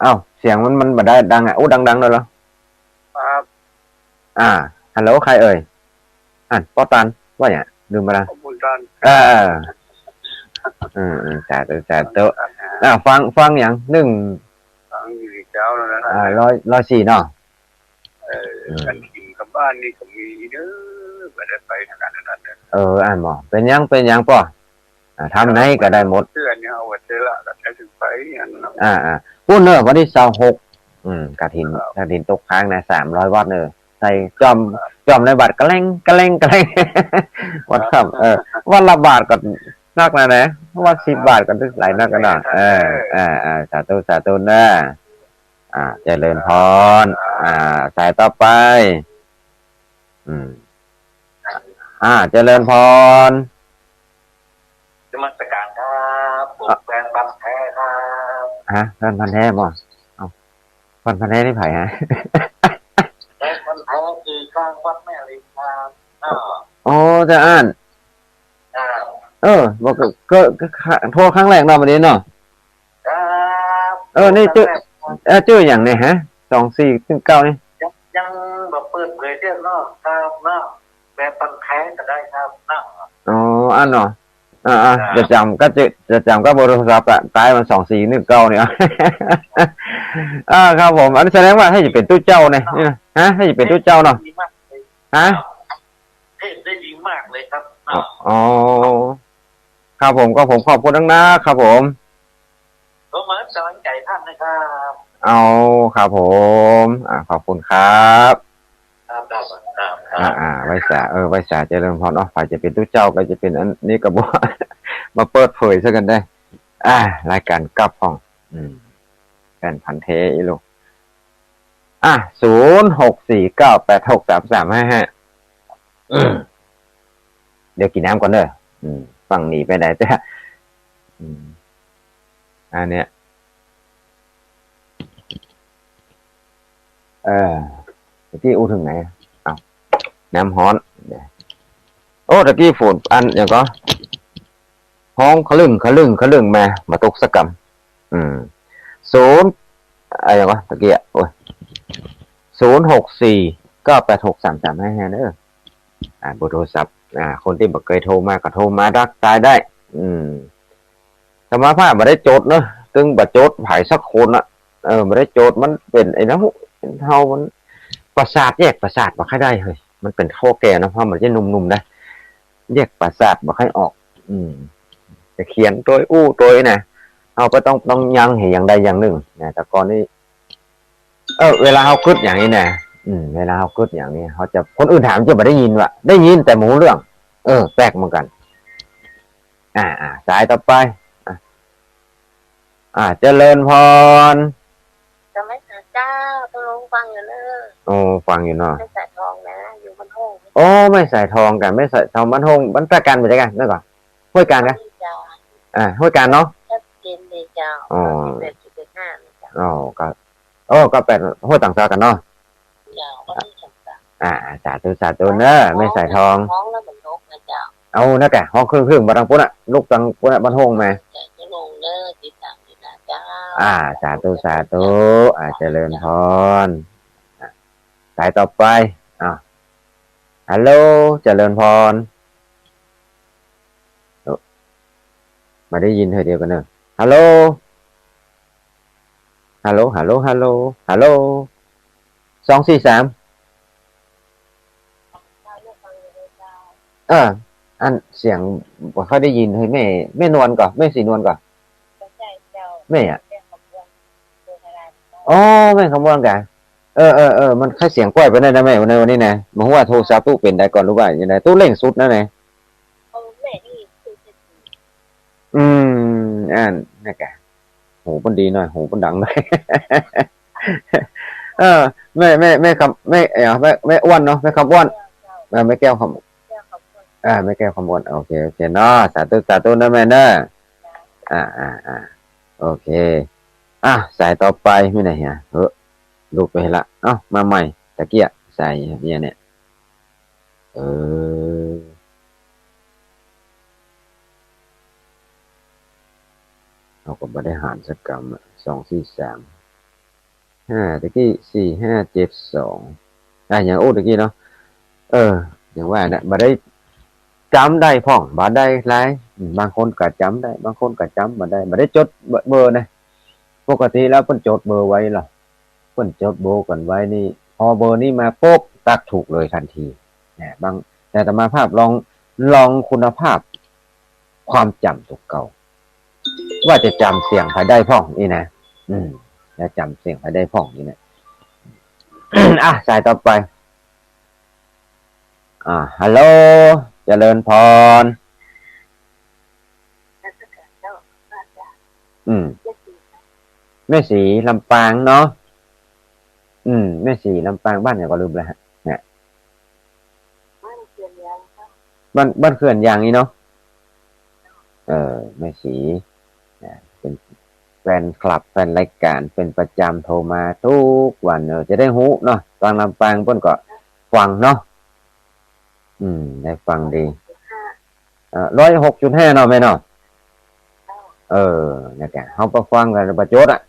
เอ้า เสียงมัน มันบ่ได้ดังอะ อู้ ดังๆ หน่อยเหรอ ครับ อ่า ฮัลโหล ใครเอ่ย อัน ป้อตัน ว่าหยัง ลืมไปละ ป้อบุญตัน เออ เออ เออ สาธุ สาธุ ป้อบุญตัน อ่า ฟัง ฟังหยัง หนึ่ง ฟังอยู่เจ้าแล้วนะ อ่า ร้อย ร้อยสี่เนาะ เออ อืม กฐินกับบ้านนี่ก็มีเด้อ บ่ได้ไปทางนั้นนั่นเด้อ เออ อันบ่ เป๋นหยัง เป๋นหยังปอ อ่า ทำไหนก็ได้หมด เตื้อเนี่ย เอาไว้เตื้อละ ก็ใช้ถึงไปอันนั้น อ่า อ่า ปู๊นเนอะ วันตี้ซาวหก อืม กฐิน ครับ กฐินตกค้างนะ สามร้อยวัตต์เนอะ ใส่จ้อม ครับ จ้อมในบัตรกะแล้ง กะแล้ง กะแล้ง วัดค่ำ เออ วัตต์ละบาทก็นักแล้วนะ วัตต์สิบบาทก็หลายนักแล้วเนาะ เออ เออ เออ สาธุ สาธุเนอะ อ่า เจริญพร อ่า สายต่อไป อืม อ่า เจริญพร นมัสการครับ ผม อ่ะ แฟนพันธุ์แท้ครับ ฮะ แฟนพันธุ์แท้บ่ เอ้า แฟนพันธุ์แท้นี่ใผฮะ แฟนพันธุ์แท้คือข้างวัดแม่ริมครับ อ้อ อ๋อ เจ้าอ้าน ครับ เออ บอกก็ ก็ ก็ โทรครั้งแรกเนาะ วันนี้เนาะ ครับ เออ นี่จื้อ ครั้งแรกครับ เออ จื้อหยังเนี่ยฮะ สองสี่หนึ่งเก้า นี่ ยัง ยังบ่เปิดเผยเตื้อเนาะ ครับเนาะ แฟนพันธุ์แท้ก็ได้ครับเนาะ อ๋อ อันเนาะ อ่า อ่า ครับ จะจ๋ำก็จะ จะจ๋ำก็เบอร์โทรศัพท์อะ ใต้มัน สองสี่หนึ่งเก้า เนี่ย อ่า ครับผม อันนี้แสดงว่าถ้าจะเป๋นตุ๊เจ้าเนี่ย นี่นะ ฮะ ถ้าจะเป๋นตุ๊เจ้าเนาะ ดีมากเลย ฮะ เทศได้ดีมากเลยครับ อ๋อ อ๋อ ครับผม ก็ผมขอบคุณนักๆ ครับผม ผมมาให้กำลังใจท่านนะครับ เอา ครับผม อ่า ขอบคุณครับ ครับ ครับ ครับ ครับ อ่า อ่า ไหว้สา เออ ไหว้สาเจริญพรเนาะ ใผจะเป๋นตุ๊เจ้าก็จะเป๋นอันนี้ก็บ่ มาเปิดเผยซะกั๋นได้ อ่า รายก๋านกับของ อืม แฟนพันธุ์แท้อีหลู อ่ะ ศูนย์หกสี่เก้าแปดหกสามสามห้าห้า อืม เดี๋ยวกิ๋นน้ำก่อนเด้อ อืม ฟั่งหนีไปไหนเต๊อะ อืม อันเนี้ย เออ ตะกี้อู้เถิงไหน อ้าว น้ำฮ้อน โอ้ ตะกี้ฝนอันหยังก็ ฮ้องขะลึ่ง ขะลึ่ง ขะลึ่งมา บ่ตกสักกำ อืม ศูนย์ อะหยังวะ ตะกี้อะ โอ้ย ศูนย์หกสี่เก้าแปดหกสามสามห้าห้า เด้อ อ่า เบอร์โทรศัพท์ อ่า คนตี้บ่เกยโทรมาก็โทรมาทักทายได้ อืม อาตมาภาพบ่ได้จดเนาะ ตึงบ่จดใผสักคนอะ เออ บ่ได้จด มันเป๋นไอ้นั้น เฮามันประสาท แยกประสาทบ่ค่อยได้เฮ้ย มันเป๋นข้อแก่เนาะ เพราะมันจะหนุ่มๆ นะ แยกประสาทบ่ค่อยออก อืม จะเขียนตวยอู้ตวยนะ เฮาก็ต้อง ต้องยั้งหื้ออย่างใดอย่างนึ่งนะ แต่ก่อนนี้ เออ เวลาเฮากึ๊ดอย่างนี้นะ อืม เวลาเฮากึ๊ดอย่างนี้ เฮาจะ คนอื่นถามจะบ่ได้ยินว่ะ ได้ยินแต่บ่ฮู้เรื่อง เออ แปลกเหมือนกั๋น อ่า อ่า สายต่อไป อ่ะ อ่า เจริญพร กาแม่สายเจ้า ตุ๊ลุงฟังอยู่เน่อ โอ้ ฟังอยู่เนาะ แม่สายทองนะ อยู่บ้านโฮ่ง โอ้ แม่สายทองกา แม่สายทองบ้านโฮ่ง บ้านตากันบ่ใจ้กา นั่นก่อ ห้วยกาญกา เจ้า อ่า ห้วยกาญเนาะ ชัดเจนเลยเจ้า อ๋อ เก้าสิบแปดจุดห้านะเจ้า อ๋อ ก็ โอ้ ก็แปด ห้วยตางซากั๋นเนาะ เจ้า ก็มีสองสาม อ่า สาธุ สาธุเน่อ แม่สายทอง ฮ้องแล้วเหมือนนกนะเจ้า เอานะแก ฮ้องครึ่งๆ บ่าตางปู๊นน่ะ ลุกตางปู๊นน่ะ บ้านโฮ่งมา เจ้า ตุ๊ลุงเน่อ ติดตามอยู่นะเจ้า อ่า สาธุ สาธุ อ่า เจริญพร อ่ะ สายต่อไป อ่ะ ฮัลโหล เจริญพร เอ้อ บ่ได้ยินเตื้อเดียวกั๋นเน่อ ฮัลโหล ฮัลโหล ฮัลโหล ฮัลโหล ฮัลโหล สอง สี่ สาม เออ อันเสียงบ่ค่อยได้ยิน เฮ้ย แม่ แม่นวลก่อ แม่ศรีนวลก่อ แม่อะ อ๋อ แม่คำม่วนกา เออ เออ เออ มันค่อยเสียงก้อยไปหน้อยนะแม่ ในวันนี้นะ บ่ฮู้ว่าโทรศัพท์ตู้เป๋นใดก่อ หรือว่าจั่งใด ตู้เร่งสุดนะแม่ อืม อันนั้นกา หูเปิ้นดีหน่อย หูเปิ้นดังหน่อย เออ แม่ แม่ แม่คำ แม่ เอ่อ แม่ แม่อ้วนเนาะ แม่คำอ้วน เออ แม่แก้วคำ อ่า แม่แก้วคำอ้วน โอเค โอเคเนาะ สาธุ สาธุเน่อแม่เน่อ อ่า อ่า อ่า โอเค อ่ะ สายต่อไปมีไหนเหีย เฮ้อ หลุดไปละ เอ้า มาใหม่ ตะเกียะ สายเหียเนี่ย เออ เฮาก็บ่ได้หารสักกำอะ สอง สี่ สาม ห้า ตะกี้ สี่ ห้า เจ็ด สอง อ่ะ อย่างอู้ตะกี้เนาะ เออ อย่างว่าน่ะ บ่ได้จ๋ำได้พ่อง บ่ได้หลาย อืม บางคนก็จ๋ำได้ บางคนก็จ๋ำบ่ได้ บ่ได้จดเบอร์ เบอร์นะ ปกติแล้วเปิ้นจดเบอร์ไว้เหรอ เปิ้นจดเบอร์กั๋นไว้นี่ พอเบอร์นี้มาปุ๊บ ตั๊กถูกเลยทันที นะ บาง แต่อาตมาภาพลอง ลองคุณภาพความจ๋ำตั๋วเก่า ว่าจะจ๋ำเสียงใผได้พ่องนี่นะ อืม จะจ๋ำเสียงใผได้พ่องนี่นะ อ่ะ สายต่อไป อ่า ฮัลโหล เจริญพร อืม แม่ศรี ลำปางเนาะ อืม แม่ศรี ลำปาง บ้านหยังก่อ ลืมแล้วฮะ เนี่ย บ้าน บ้านเขื่อนยางนี่เนาะ เออ แม่ศรี นะ เป๋นแฟนคลับ แฟนรายก๋าน เป๋นประจ๋ำ โทรมากู้วัน เออ จะได้ฮู้เนาะ ตางลำปางเปิ้นก็ฟังเนาะ อืม ได้ฟังดี เอ่อ ร้อยหกจุดห้า เนาะแม่เนาะ เออ เนี่ยแก เฮาไปฟังกั๋นประโจทย์อะ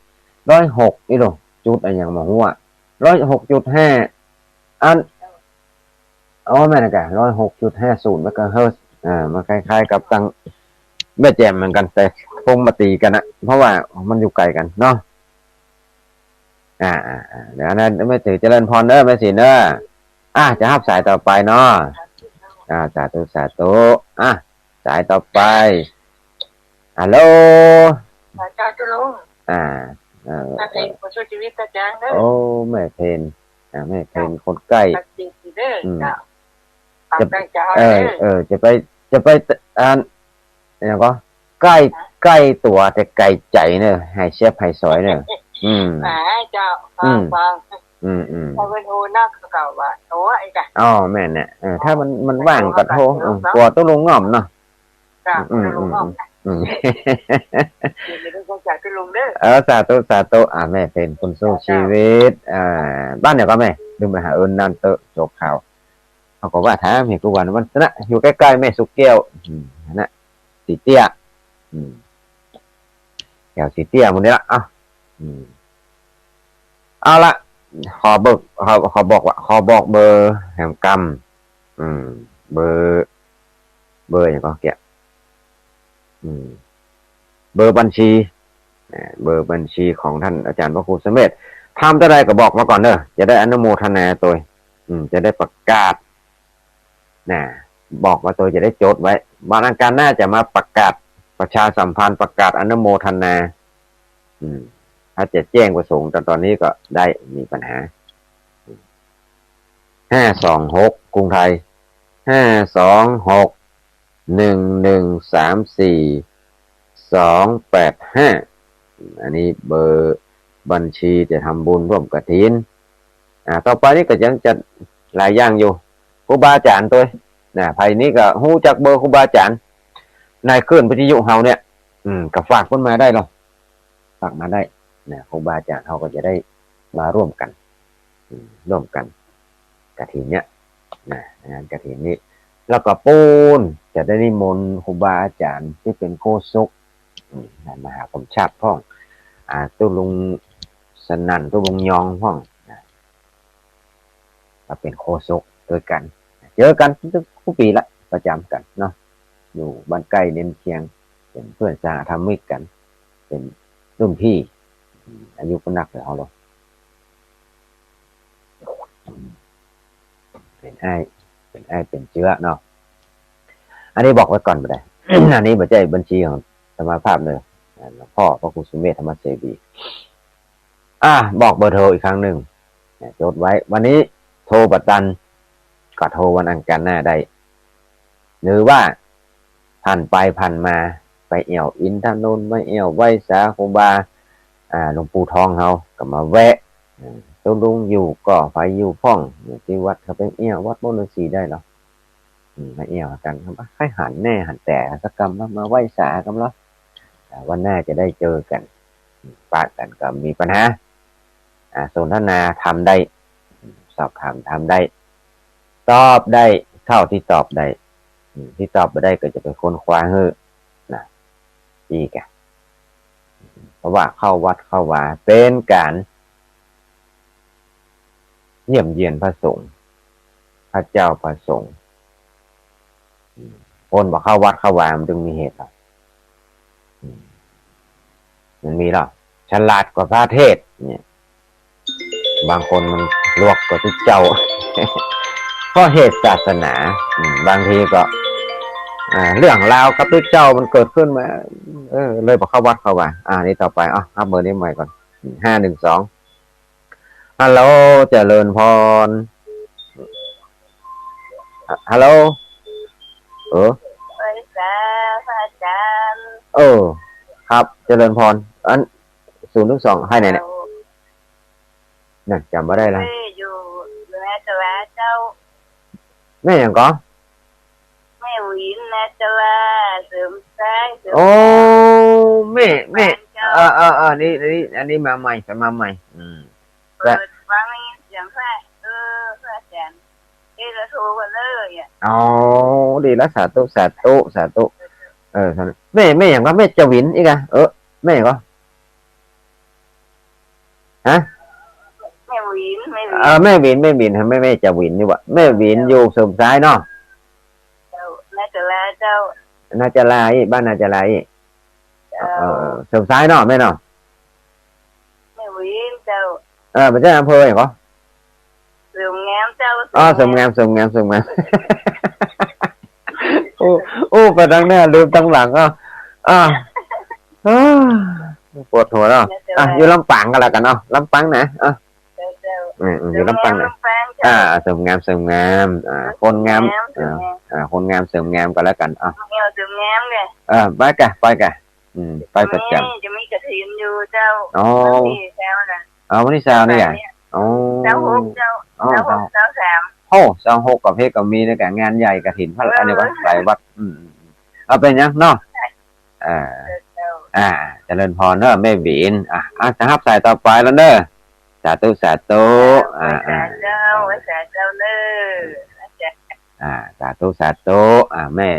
ร้อยหก อีหลู จุดอะหยังบ่ฮู้อะ ร้อยหกจุดห้า อัน อ๋อ แม่นแก ร้อยหกจุดห้าศูนย์ เมกะเฮิรตซ์ อ่า มันคล้ายๆ กับตางแม่แจ่มเหมือนกั๋น แต่คงบ่ตีกั๋นนะ เพราะว่ามันอยู่ไก๋กั๋นเนาะ อ่า อ่า อ่า เดี๋ยวนะ แม่ศรี เจริญพรเน่อ แม่ศรีเน่อ อ่ะ จะฮับสายต่อไปเนาะ อ่า สาธุ สาธุ อ่ะ สายต่อไป ฮัลโหล สาธุลุง อ่า เอ่อ แม่เพ็ญ คนสู้ชีวิตนะจ๊ะเนอะ โอ้ แม่เพ็ญ อ่า แม่เพ็ญ คนใก้ ตัดสินสิเด้อ อืม จ้ะ จะ ตั้งใจเอา เออ เด้อ เออ จะไป จะไป อ่า อะหยังก่อ ใก้ ใก้ตั๋วแต่ไก๋ใจ๋เน่อ หายแซ่บหายสอยเน่อ อืม แหม เจ้า อืม ฟัง อืม อืม ถ้าเปิ้นโทรนักก็ว่าโทรไอ้จ้ะ อ๋อ แม่นเนี่ย เออ ถ้ามัน มันว่างก็โทร เออ กั๋วตุ๊ลุงง่อมเนาะ จ้ะ อืม ตุ๊ลุงง่อม อืม อืม ยินดีด้วยจ้ะตุ๊ลุงเด้อ เออ สาธุ สาธุ อ่า แม่เพ็ญ คนสู้ชีวิต อ่า บ้านไหนก่อแม่ ลืมไปหา เออ นั่นเต๊อะ โจ๊กข่าว เฮาก็ว่าถามหื้อกู้วัน มันนะ อยู่ใก้ๆ แม่สุกแก้ว อืม นะ สีเตี้ย อืม แถวสีเตี้ยหมู่นี้ละ เอ้า อืม เอาละ ขอเบิก ขอ ขอบอกว่า ขอบอกเบอร์แหมกำ อืม เบอร์ เบอร์หยังก่อเกียะ อืม เบอร์บัญชี อ่า เบอร์บัญชีของต้านอาจ๋ารย์พระครูสุเมธ ทำเต้าใดก็บอกมาก่อนเน่อ จะได้อนุโมทนาตวย อืม จะได้ประกาศ นะ บอกมาตวยจะได้จดไว้ วันอังคารหน้าจะมาประกาศ ประชาสัมพันธ์ ประกาศอนุโมทนา อืม ถ้าจะแจ้งประสงค์ตอน ตอนนี้ก็ได้ มีปัญหา ห้าสองหก กรุงไทย ห้าสองหก หนึ่งหนึ่งสามสี่ สองแปดห้า อันนี้เบอร์บัญชีจะทำบุญร่วมกฐิน อ่า ต่อไปนี้ก็ยังจะหลายอย่างอยู่ ครูบาอาจ๋ารย์ตวย นะ ใผนี่ก็ฮู้จักเบอร์ครูบาอาจ๋ารย์ ในคลื่นวิทยุเฮาเนี่ย อืม ก็ฝากเปิ้นมาได้เนาะ ฝากมาได้ นะ ครูบาอาจ๋ารย์เฮาก็จะได้มาร่วมกั๋น อืม ร่วมกั๋น กฐินเนี่ย นะ งานกฐินนี้ แล้วก็ปู๊นจะได้นิมนต์ครูบาอาจ๋ารย์ตี้เป๋นโฆษก อืม นะ มหาคมชาติพ่อง อ่า ตุ๊ลุงสนั่น ตุ๊ลุงยองพ่อง นะ ก็เป๋นโฆษกตวยกั๋น เจอกั๋นกู้ปี๋ละ ประจ๋ำกั๋นเนาะ อยู่บ้านใก้เดียวเคียง เป๋นเปื้อนสหธรรมิกกั๋น เป๋นรุ่นพี่ อืม อายุก็นักกว่าเฮาแล้ว เป๋นอ้าย เป๋นอ้ายเป๋นเจื๊อเนาะ อันนี้บอกไว้ก่อนบ่ได้ อันนี้บ่ใจ้บัญชีของอาตมาภาพเน่อ อ่า หลวงพ่อพระครูสุเมธธรรมเสวี อ่ะ บอกเบอร์โทรอีกครั้งนึ่ง เนี่ย จดไว้ วันนี้โทรบ่ตัน ก็โทรวันอังคารหน้าได้ หรือว่าผ่านไปผ่านมา ไปแอ่วอินทนนท์ ไปแอ่วไหว้สาครูบา อ่า หลวงปู่ทองเฮา ก็มาแวะ อืม ตุ๊ลุงอยู่ก่อ ใผอยู่พ่อง อยู่ตี้วัด ก็ไปแอ่ววัดมนฤๅษีได้เนาะ อืม มาแอ่วกั๋น ใค่หันแน่หันแต๋สักกำเนาะ มาไหว้สากั๋นเนาะ อ่า วันหน้าจะได้เจอกั๋น อืม ปะกั๋นก็มีปัญหา อ่า สนทนาธรรมได้ อืม สอบถามธรรมได้ ตอบได้เท่าตี้ตอบได้ อืม ตี้ตอบบ่ได้ก็จะไปค้นคว้าหื้อ นะ อีกอะ เพราะว่าเข้าวัดเข้าวาเป๋นก๋านเยี่ยมเยียนพระสงฆ์ พระเจ้าพระสงฆ์ อืม คนบ่เข้าวัดเข้าวามันจึงมีเหตุหรอก อืม มันมีหรอก ฉลาดกว่าพระเทศน์เนี่ย บางคนมันหลวกกว่าตุ๊เจ้า เพราะเหตุศาสนา อืม บางทีก็ อ่า เรื่องราวกับตุ๊เจ้ามันเกิดขึ้นมา เออ เลยบ่เข้าวัดเข้าวา อ่า นี่ต่อไป อ่ะ รับเบอร์นี้ใหม่ก่อน ห้าหนึ่งสอง ฮัลโหล เจริญพร ฮัลโหล เออ ไหว้สาพระอาจ๋ารย์ เออ ครับ เจริญพร อัน ศูนย์หนึ่งสอง ใผเนี่ย เจ้า นั่นจ๋ำบ่ได้ละ แม่อยู่นาจาราเจ้า แม่หยังก่อ แม่หวิน นาจารา เสริมซ้าย เสริม โอ้ แม่ แม่ เจ้า เออ เออ เออ นี่ นี่ อันนี้มาใหม่ มาใหม่ อืม เปิดฟังเสียงพระ เออ พระอาจ๋ารย์ เอ้ย แล้วโทรกันเลยอะ อ๋อ ดีแล้ว สาธุ สาธุ สาธุ เออ แม่ แม่หยังก่อ แม่จวินอีกอะ เออ แม่หยังก่อ ฮะ แม่หวิน แม่หวิน เออ แม่หวิน แม่หวิน แม่ แม่จวินนี่หว่า แม่หวินอยู่เสริมซ้ายเนาะ เจ้า นาจาราเจ้า นาจาราอี้ บ้านนาจาราอี้ เจ้า เออ เออ เสริมซ้ายเนาะ แม่เนาะ แม่หวินเจ้า เออ บ่ใจ้อำเภอหยังก่อ เสริมงามเจ้า อ๋อ เสริมงาม เสริมงาม เสริมงาม โอ้ โอ้ ไปตังหน้าลืมตังหลัง อ่ะ อ่ะ อ่า ปวดหัวเนาะ อ่ะ อยู่ลำปางก็แล้วกั๋นเนาะ ลำปางนะ อ่ะ เจ้า เจ้า อืม อืม อยู่ลำปางนะ ลำปางเจ้า อ่า เสริมงาม เสริมงาม อ่า คนงาม เสริมงาม อ่า เสริมงาม อ่า คนงามเสริมงามก็แล้วกั๋น อ่ะ เสริมงามเลย เออ ไปกะ ไปกะ อืม ไปประจ๋ำ จะมี จะมีกฐินอยู่เจ้า อ๋อ วันตี้ซาวนะ อ๋อ วันตี้ซาวนี่อะ วันตี้ซาวเนี่ย อ๋อ ซาวหกเจ้า อ๋อ ซาวหก ซาวสาม โอ้ ซาวหกก็เฮกะมีเลยกะ งานใหญ่กฐินพระ เออ อันนี้วะ หลายวัด อืม อืม อืม เอาเป๋นหยังเนาะ อ่า เจ้า อ่า เจริญพรเนาะ แม่หวิน อ่ะ อ่ะ จะฮับสายต่อไปแล้วเนาะ สาธุ สาธุ อ่า อ่า เจ้า ไหว้สาเจ้าเนาะ อ่า สาธุ สาธุ อ่า แม่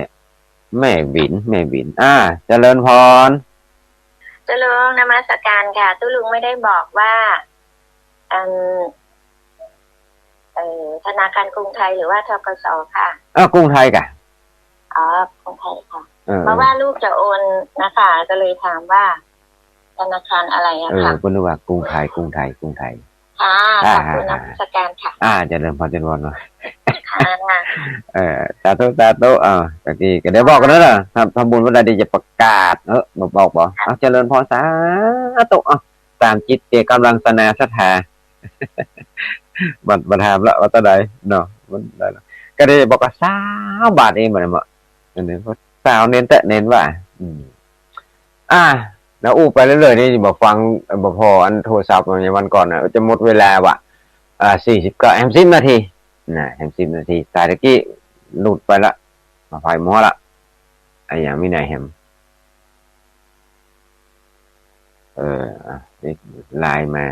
แม่หวิน แม่หวิน อ่า เจริญพร เจ้าหลวง นมัสการค่ะ ตุ๊ลุงไม่ได้บอกว่า อัน เอ่อ ธนาคารกรุงไทยหรือว่า ธ.ก.ส. ค่ะ เออ กรุงไทยกะ อ๋อ กรุงไทยค่ะ เออ เพราะว่าลูกจะโอนนะคะ ก็เลยถามว่าธนาคารอะไรอะ เออ ค่ะ เปิ้นนึกว่ากรุงไทย กรุงไทย กรุงไทย ค่ะ อ่า ขอบคุณ อ่า นมัสการค่ะ อ่า เจริญพร เจริญพร ค่ะ เออ สาธุ สาธุ อ่า ตะกี้ก็เดี๋ยวบอกกั๋นเนาะ ทำ ทำบุญวันใดดีจะประกาศ เออ บอก บอก บอก ค่ะ อ่ะ เจริญพร สาธุ อ่ะ ตามจิตเจตกำลังศรัทธา บ่ บ่ถามละว่าเต้าใดเนาะ มันได้ละ ก็ได้บอกว่าซาวบาทเอง บ่ได้มา อันนี้ก็ซาวเน้นแต๊เน้นว่า อืม อ่ะ แล้วอู้ไปเรื่อยๆ นี่บ่ฟัง บ่ผ่ออันโทรศัพท์เหมือนวันก่อนน่ะ จะหมดเวลาว่ะ อ่า สี่สิบเก้า แหมสิบนาที นะ แหมสิบนาที สายตะกี้หลุดไปละ มาไผมัวละ อะหยังมีไหนแหม เออ อ่ะ นี่ไลน์มา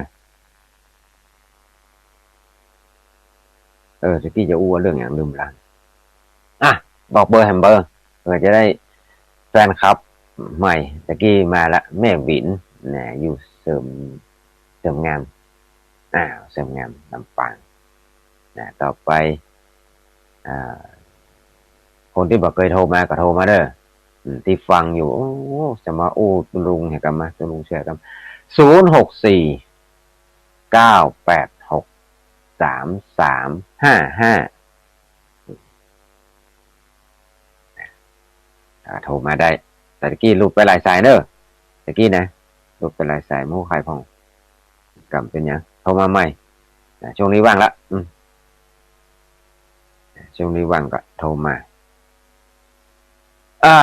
เออ ตะกี้จะอู้เรื่องหยังลืมละ อ่ะ บอกเบอร์แหมเบอร์ เผื่อจะได้แฟนคลับใหม่ ตะกี้มาละ แม่หวิน นะ อยู่เสริม เสริมงาม อ่า เสริมงาม ลำปาง นะ ต่อไป อ่า คนตี้บ่เกยโทรมาก็โทรมาเด้อ อืม ตี้ฟังอยู่ โอ้ จะมาอู้ตุ๊ลุงแหมกำมา ตุ๊ลุงเชื่อกำ ศูนย์หกสี่ เก้าแปดหก สามสามห้าห้า อ่า โทรมาได้ แต่ตะกี้หลุดไปหลายสายเนอะ ตะกี้นะ หลุดไปหลายสาย หมู่ใผพ่อง กำเป๋นหยัง โทรมาใหม่ อ่า ช่วงนี้ว่างละ อืม ช่วงนี้ว่างก็โทรมา อ่า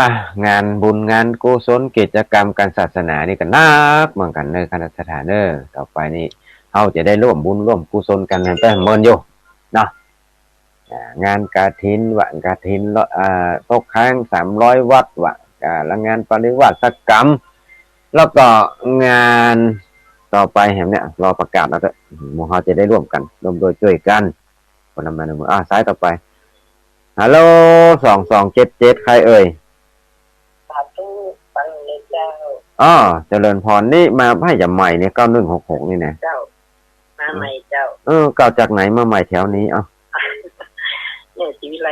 งานบุญงานกุศลกิจกรรมการศาสนานี่ก็นักเหมือนกั๋นเนอะ คณะสถานเนอะ ต่อไปนี่เฮาจะได้ร่วมบุญร่วมกุศลกั๋นแหมเปิ้นเมินอยู่เนาะ อ่า งานกฐิน วันกฐิน แล้ว อ่า ตกค้างสามร้อยวัตต์ว่ะ อ่า แล้วงานปริวาสกรรม แล้วก็งานต่อไปแหมเนี่ย รอประกาศเอาเต๊อะ หมู่เฮาจะได้ร่วมกั๋น ร่วมด้วยช่วยกั๋น คนละไม้คนละมือ อ่า สายต่อไป ฮัลโหล สองสองเจ็ดเจ็ด ใครเอ่ย สาธุ ฟังเลยเจ้า อ้อ เจริญพร นี่มาใผจะใหม่เนี่ย เก้าหนึ่งหกหก นี่นะ เจ้า มาใหม่เจ้า เออ เก่าจากไหนมาใหม่แถวนี้ เอ้า แม่ศรีวิไล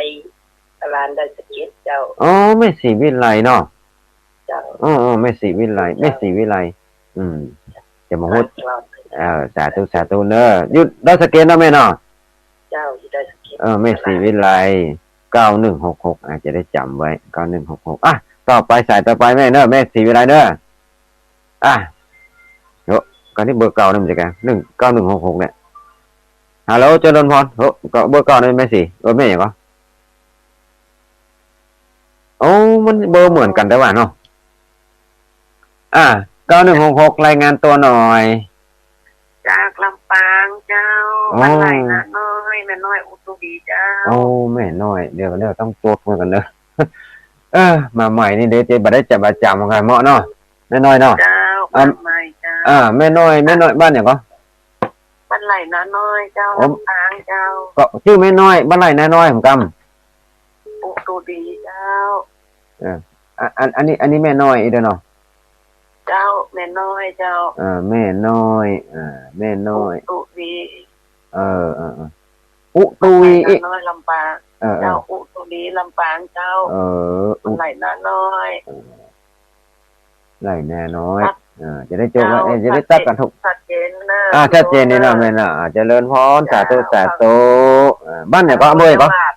ตลาดดอยสะเก็ดเจ้า อ๋อ แม่ศรีวิไลเนาะ เจ้า อ๋อ อ๋อ แม่ศรีวิไล เจ้า แม่ศรีวิไล อืม จะมาฮู้ เออ สาธุ สาธุเนอะ อยู่ดอยสะเก็ดเนาะแม่เนาะ เจ้า อยู่ดอยสะเก็ด เออ แม่ศรีวิไล เก้าหนึ่งหกหก อ่ะ จะได้จ๋ำไว้ เก้าหนึ่งหกหก อ่ะ ต่อไป สายต่อไปแม่เนอะ แม่ศรีวิไลเนอะ อ่ะ เดี๋ยว ก็นี่เบอร์เก่านี่มันจะไง หนึ่งเก้าหนึ่งหกหก เนี่ย ฮัลโหล เจริญพร เฮ้ย ก็เบอร์เก่านี่แม่ศรี เออ แม่หยังก่อ โอ้ มันเบอร์เหมือนกั๋นแต่ว่าเนาะ อ่า เก้าหนึ่งหกหก รายงานตัวหน่อย จากลำปางเจ้า อ๋อ บ้านไร่นาน้อย แม่น้อยอุตุวีเจ้า โอ้ แม่น้อย เดี๋ยว เดี๋ยวต้องจดไว้ก่อนเนอะ เออ มาใหม่นี่เดี๋ยวจะบ่ได้จ๋ำประจ๋ำกั๋นเนาะ แม่น้อยเนาะ เจ้า อ่า บ้านใหม่เจ้า อ่า แม่น้อย แม่น้อย บ้านหยังก่อ บ้านไร่นาน้อยเจ้า อ๋อ ลำปางเจ้า ก็จื้อแม่น้อย บ้านไร่นาน้อย ผมกำ อุตุดีเจ้า เออ อ่ะ อัน อันนี้ อันนี้แม่น้อยอีกเด้อเนาะ เจ้า แม่น้อยเจ้า อ่า แม่น้อย อ่า แม่น้อย อุตุดี เออ เออ เออ อุตุดี บ้านไร่นาน้อย ลำปาง เออ เออ เจ้า อุตุดี ลำปางเจ้า เออ อุ บ้านไร่นาน้อย เออ ไร่นาน้อย ครับ อ่า จะได้จดไว้ เจ้า เอ้ย จะได้ตัดกั๋นถูก ชัดเจนเนอะ อ่า ชัดเจนนี่เนาะ เจ้า แม่เนาะ อ่า เจริญพร เจ้า สาธุ สาธุ อ่า บ้านไหนก็ อำเภอหยังก็ จังหวัด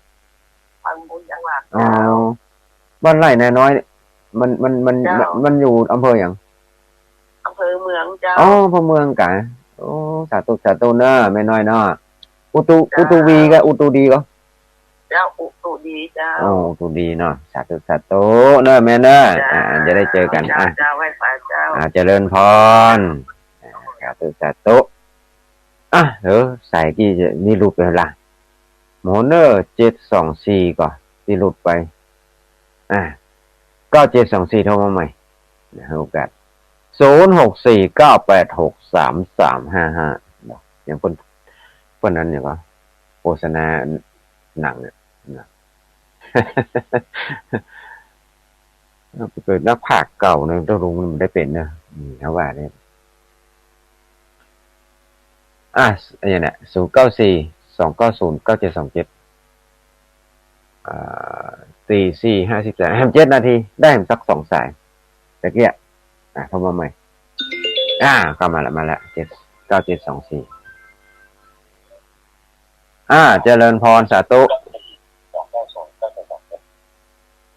บางบุญจังหวัด อ๋อ เจ้า บ้านไร่นาน้อย มัน มัน มัน เจ้า มัน มันอยู่อำเภอหยัง อำเภอเมืองเจ้า อ๋อ อำเภอเมืองกะ โอ้ สาธุ สาธุเนอะ แม่น้อยเนาะ อุตุ เจ้า อุตุวีกะ อุตุดีกะ เจ้า อุตุดีเจ้า โอ้ อุตุดีเนาะ สาธุ สาธุเนอะแม่เนอะ เจ้า อ่า จะได้เจอกั๋น เจ้า อ่ะ เจ้า ไหว้พระเจ้า อ่า เจริญพร อ่า สาธุ สาธุ อ่ะ เออ สายกี้จะ นี่หลุดไปละ หมอเนอร์ เจ็ดสองสี่ ก่อ ตี้หลุดไป อ่ะ เก้าเจ็ดสองสี่ โทรมาใหม่ นะ ให้โอกาส ศูนย์หกสี่เก้าแปดหกสามสามห้าห้า เนาะ อย่างเปิ้น เปิ้นนั้นเนี่ยก็โฆษณาหนังเนี่ยนะ เกิดนักพากย์เก่าเนี่ย ตกลงมันได้เป๋นเนอะ อืม เขาว่าเนี่ย อ่ะ อันนี้เนี่ย ศูนย์เก้าสี่ สองเก้าศูนย์ เก้าเจ็ดสองเจ็ด อ่า สี่ สี่ ห้าสิบสาม แหมเจ็ดนาที ได้แหมสักสองสาย ตะเกียะ อ่ะ โทรมาใหม่ อ่า เข้ามาละ มาละ เจ็ด เก้า เจ็ด สอง สี่ อ่า เจริญพร สาธุ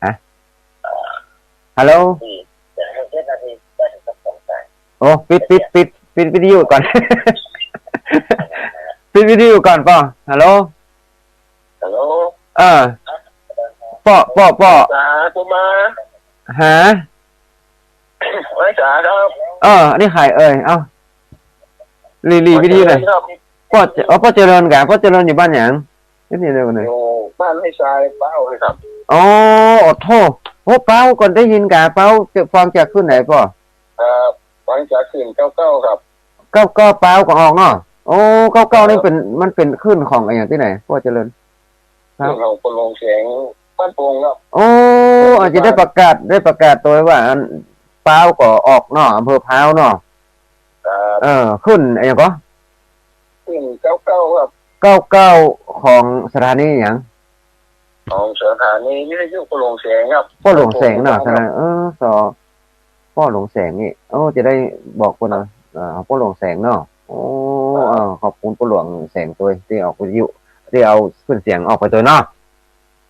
ฮะ ฮัลโหล โอ้ ปิด ปิด ปิด ปิดวิทยุก่อน ปิดวิทยุก่อนป้อ ฮัลโหล ฮัลโหล เออ ป้อ ป้อ ป้อ สาธุมา ฮะ ไหว้สาครับ เออ อันนี้ใผเอ่ย เอ้า หลี หลีวิทยุหน่อย เจริญครับ ป้อ อ๋อ ป้อเจริญกา ป้อเจริญอยู่บ้านหยัง นี่เดียวกันเลย อยู่บ้านห้วยทราย เป๊าเลยครับ อ๋อ โอ้โธ่ โอ้ เป๊า ก่อนได้ยินกา เป๊า จะฟังจากคลื่นไหนป้อ เอ่อ ฟังจากคลื่นเก้าเก้าครับ เก้าเก้า เป๊าก็ออกเนาะ โอ้ เก้าเก้า นี่เป๋น มันเป๋นคลื่นของอะหยังตี้ไหน ป้อเจริญ ครับ คลื่นของป้อหลวงแสง บ้านโป่งครับ โอ้ อาจจะได้ประกาศ ได้ประกาศตั๋วว่า อัน เป๊าก็ออกเนาะ อำเภอพร้าวเนาะ ครับ เออ คลื่นอะหยังก่อ คลื่นเก้าเก้าครับ เก้าเก้า ของสถานีหยัง ของสถานีวิทยุป้อหลวงแสงครับ ป้อหลวงแสงเนาะ บ้านโป่ง สถานี เออ ส ป้อหลวงแสงนี่ โอ้ จะได้บอกเปิ้นเนาะ เอ่อ ป้อหลวงแสงเนาะ โอ้ ครับ เอ่อ ขอบคุณป้อหลวงแสงตวย ตี้ออกวิทยุ ตี้เอาคลื่นเสียงออกไปตวยเนาะ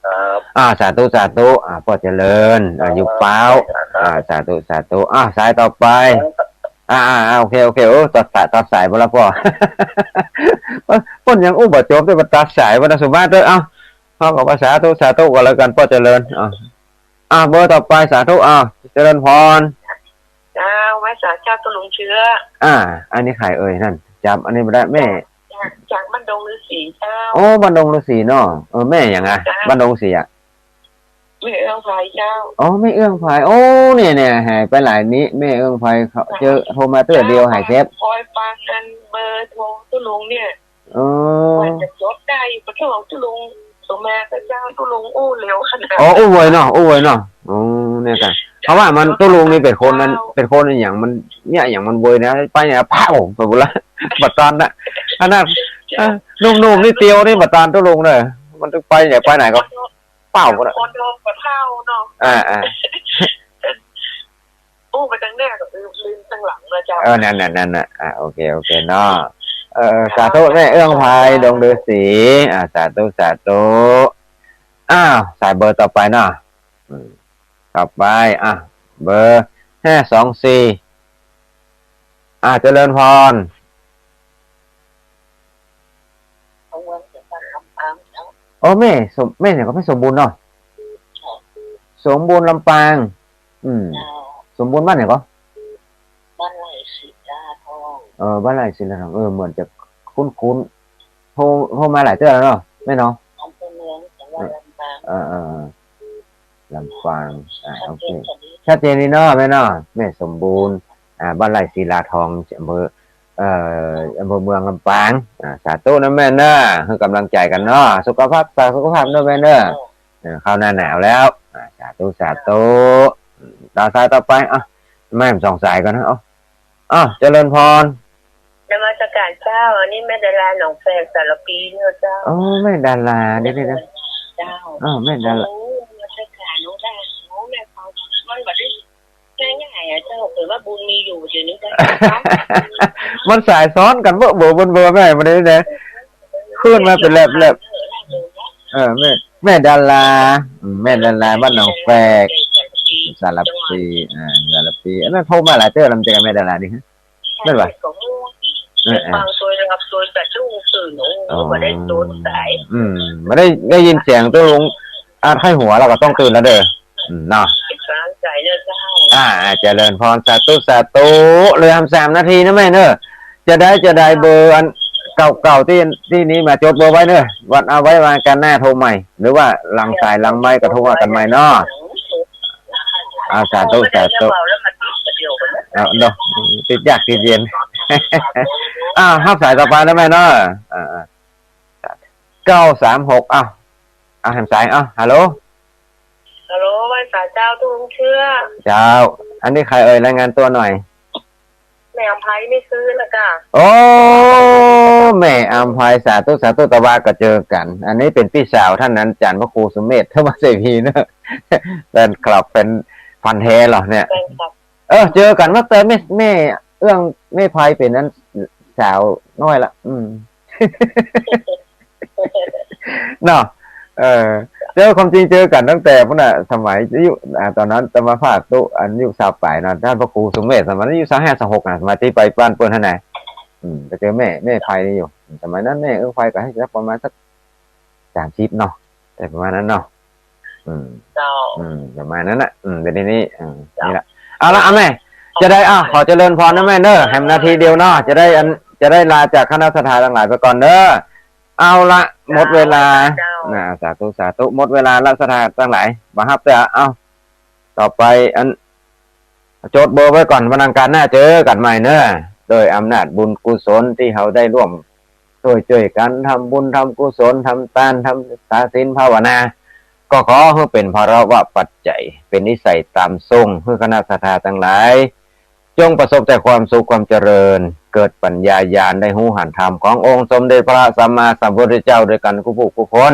ครับ อ่า สาธุ สาธุ อ่า ป้อเจริญ อ่า ครับ อยู่เป๊า ครับ อ่า สาธุ สาธุ อ่า สายต่อไป ครับ อ่า อ่า อ่า โอเค โอเค โอ้ ตัดสาย ตัดสายไปแล้วป้อ เปิ้นยังอู้บ่จบ แต่มันตัดสายไปนะ สุมาเตอร์ เอ้า เฮาก็ว่าสาธุ สาธุ ก็แล้วกัน ป้อเจริญ อ่า อ่า เบอร์ต่อไป สาธุ อ่า เจริญพร เจ้า ไหว้สาเจ้า ป้อหลวงเชื้อ อ่า อันนี้ใผเอ่ยนั่น จ๋ำอันนี้บ่ได้ แม่ จาก จากบ้านดงฤๅษีเจ้า โอ้ บ้านดงฤๅษีเนาะ เออ แม่หยังอะ เจ้า บ้านดงฤๅษีอะ แม่เอื้องไพรเจ้า อ๋อ แม่เอื้องไพร โอ้ เนี่ย เนี่ย หายไปหลายนี้ แม่เอื้องไพรเขา เจ้า เจอ โทรมาเตื้อเดียว เจ้า หายแซบ ปอยปางอันเบอร์โทรป้อหลวงเนี่ย เออ กว่าจะจดได้ ปะโถป้อหลวง สุมาเตอร์เจ้า ป้อหลวงอู้เร็วขนาด อ๋อ อู้ไวเนาะ อู้ไวเนาะ อ๋อ เนี่ยกะ เพราะว่ามัน ป้อหลวงนี่เป๋นคนนั้น เจ้า เป๋นคนอะหยังมัน เนี่ย อะหยังมันไวนะ ไปไหนอะ ป๊าว ไปหมดละ บ่ตันนะ ขนาด เจ้า เออ หนุ่มๆ นี่เตียวนี่บ่ตันป้อหลวงเลย มันไปไหน ไปไหนก็ ป๊าวหมดละ คนโดนกว่าเท่าเนาะ อ่า อ่า อู้ไปตังหน้าก็ลืม ลืมตังหลังนะเจ้า เออ นั่นน่ะ นั่นน่ะ อ่ะ โอเค โอเคเนาะ เออ สาธุ แม่เอื้องไพร ดงฤๅษี อ่ะ สาธุ สาธุ อ้าว สายเบอร์ต่อไปเนาะ อืม ต่อไป อ่ะ เบอร์ ห้าสองสี่ อ่ะ เจริญพร โอ้ แม่สม แม่หยังก่อ แม่สมบูรณ์เนาะ สมบูรณ์ ลำปาง อืม สมบูรณ์บ้านหยังก่อ บ้านไร่ศิลาทอง เออ บ้านไร่ศิลาทอง เออ เหมือนจะคุ้นๆ โทร โทรมาหลายเตื้อแล้วเนาะ แม่เนาะ อำเภอเมือง จังหวัดลำปาง เออ เออ เออ ลำปาง อ่า โอเค ชัดเจนดีเนาะ แม่เนาะ แม่สมบูรณ์ อ่า บ้านไร่ศิลาทอง อำเภอ เอ่อ อำเภอเมืองลำปาง อ่า สาธุนะแม่เนาะ หื้อกำลังใจ๋กั๋นเนาะ สุขภาพ ฝากสุขภาพด้วยแม่เนาะ เออ เข้าหน้าหนาวแล้ว อ่า สาธุ สาธุ อืม ต่อสายต่อไป อ่ะ แม่สองสายก่อนนะ เอ้า อ้าว เจริญพร นมัสการเจ้า อันนี้แม่ดาราหนองแฝกสารภีเนี่ยเจ้า อ๋อ แม่ดารา เดี๋ยว เดี๋ยว เดี๋ยว เจ้า อ้าว แม่ดารา โอ้ นมัสการหลวงตา โอ้ แม่เขา มันบ่ได้ง่ายๆ อะเจ้า เผื่อว่าบุญมีอยู่เดี๋ยวนี้เจ้า มันสายซ้อนกั๋นเบ้อ เบอร์บนเบอร์แม่ บ่ได้นะ ขึ้นมาเป๋นแลบๆ เออ แม่ แม่ดารา อืม แม่ดารา บ้านหนองแฝก สารภี อ่า สารภี อันนั้นโทรมาหลายเตื้อแล้ว มันจะกับแม่ดารานี่ฮะ แม่นบ่ เออ เออ ฟังซวยหลับซวยสะดุ้งตื่น โอ้ อ๋อ บ่ได้โดนสาย อืม บ่ได้ ได้ยินเสียงป้อหลวงอัดไข้หัวแล้วก็ต้องตื่นแล้วเด้อ อืม เนาะ เป็นกำลังใจเด้อเจ้า อ่า อ่า เจริญพร สาธุ สาธุ เหลือสามนาทีนะแม่เนาะ จะได้ จะได้เบอร์อันเก่าๆ ตี้ ตี้นี้มาจดเบอร์ไว้เนาะ วัน เอาไว้วันจันทร์หน้าโทรใหม่ หรือว่าหลังสายหลังไมค์ก็โทรว่ากั๋นใหม่เนาะ อ่า สาธุ สาธุ เอาเนาะ ติดยากติดเย็น อ่า ฮับสายต่อไปนะแม่เนาะ อ่า อ่า เก้าสามหก อ้าว อ้าว แหมสาย อ้าว ฮัลโหล ฮัลโหล ไหว้สาเจ้า ป้อหลวงเชื้อ เจ้า อันนี้ใผเอ่ย รายงานตั๋วหน่อย แม่อำไพไม่คืนนะเจ้า โอ้ แม่อำไพ สาธุ สาธุ ตะวาก็เจอกั๋น อันนี้เป๋นปี้สาวต้านอาจ๋ารย์พระครูสุเมธ ธรรมเสวีเนาะ แฟนคลับ แฟนพันธุ์แท้เหรอเนี่ย แฟนคลับ เออ เจอกั๋นมาแต่แม่ แม่เอื้อง แม่ไพเป๋นอันสาวน้อยละ อืม เนาะ เออ เจอ ความจริงเจอกั๋นตั้งแต่ปู๊นน่ะ สมัยอยู่ อ่า ต๋อนนั้นอาตมาภาพตุ๊ อายุซาวปลายเนาะ ต้านพระครูสุเมธ สมัยนั้นอายุซาวห้า ซาวหกน่ะ สมัยตี้ไปบ้านเปิ้นหั้นน่ะ อืม ก็เจอแม่ แม่ไพนี่อยู่ สมัยนั้นแม่เอื้องไพก็หื้อสักประมาณสัก สามสิบเนาะ แต่ประมาณนั้นเนาะ อืม เจ้า อืม ประมาณนั้นน่ะ อืม แต่ทีนี้ อืม เจ้า นี่แหละ เอาละ เอาแม่ จะได้ อ่ะ ขอเจริญพรนะแม่เนอะ แหมนาทีเดียวเนาะ จะได้อัน จะได้ลาจากคณะศรัทธาตังหลายไปก่อนเนอะ เอาละ หมดเวลา เจ้า นะ สาธุ สาธุ หมดเวลาละ ศรัทธาตังหลาย บ่ฮับเตื้อ เอา ต่อไป อัน จดเบอร์ไว้ก่อน วันอังคารหน้าเจอกั๋นใหม่เนอะ โดยอำนาจบุญกุศลตี้เฮาได้ร่วม ช่วย ช่วยกั๋นทำบุญทำกุศล ทำตาน ทำรักษาศีลภาวนา ก็ขอหื้อเป๋นพละวะปัจจัย เป๋นนิสัยต๋ามส่ง หื้อคณะศรัทธาตังหลาย จงประสบแต่ความสุขความเจริญ เกิดปัญญาญาณ ได้ฮู้หันธรรมขององค์สมเด็จพระสัมมาสัมพุทธเจ้าด้วยกั๋นกู้ผู้กู้คน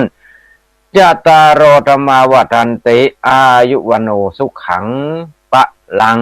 จัตตาโร ธัมมา วัฑฒันติ อายุ วัณโณ สุขัง พลัง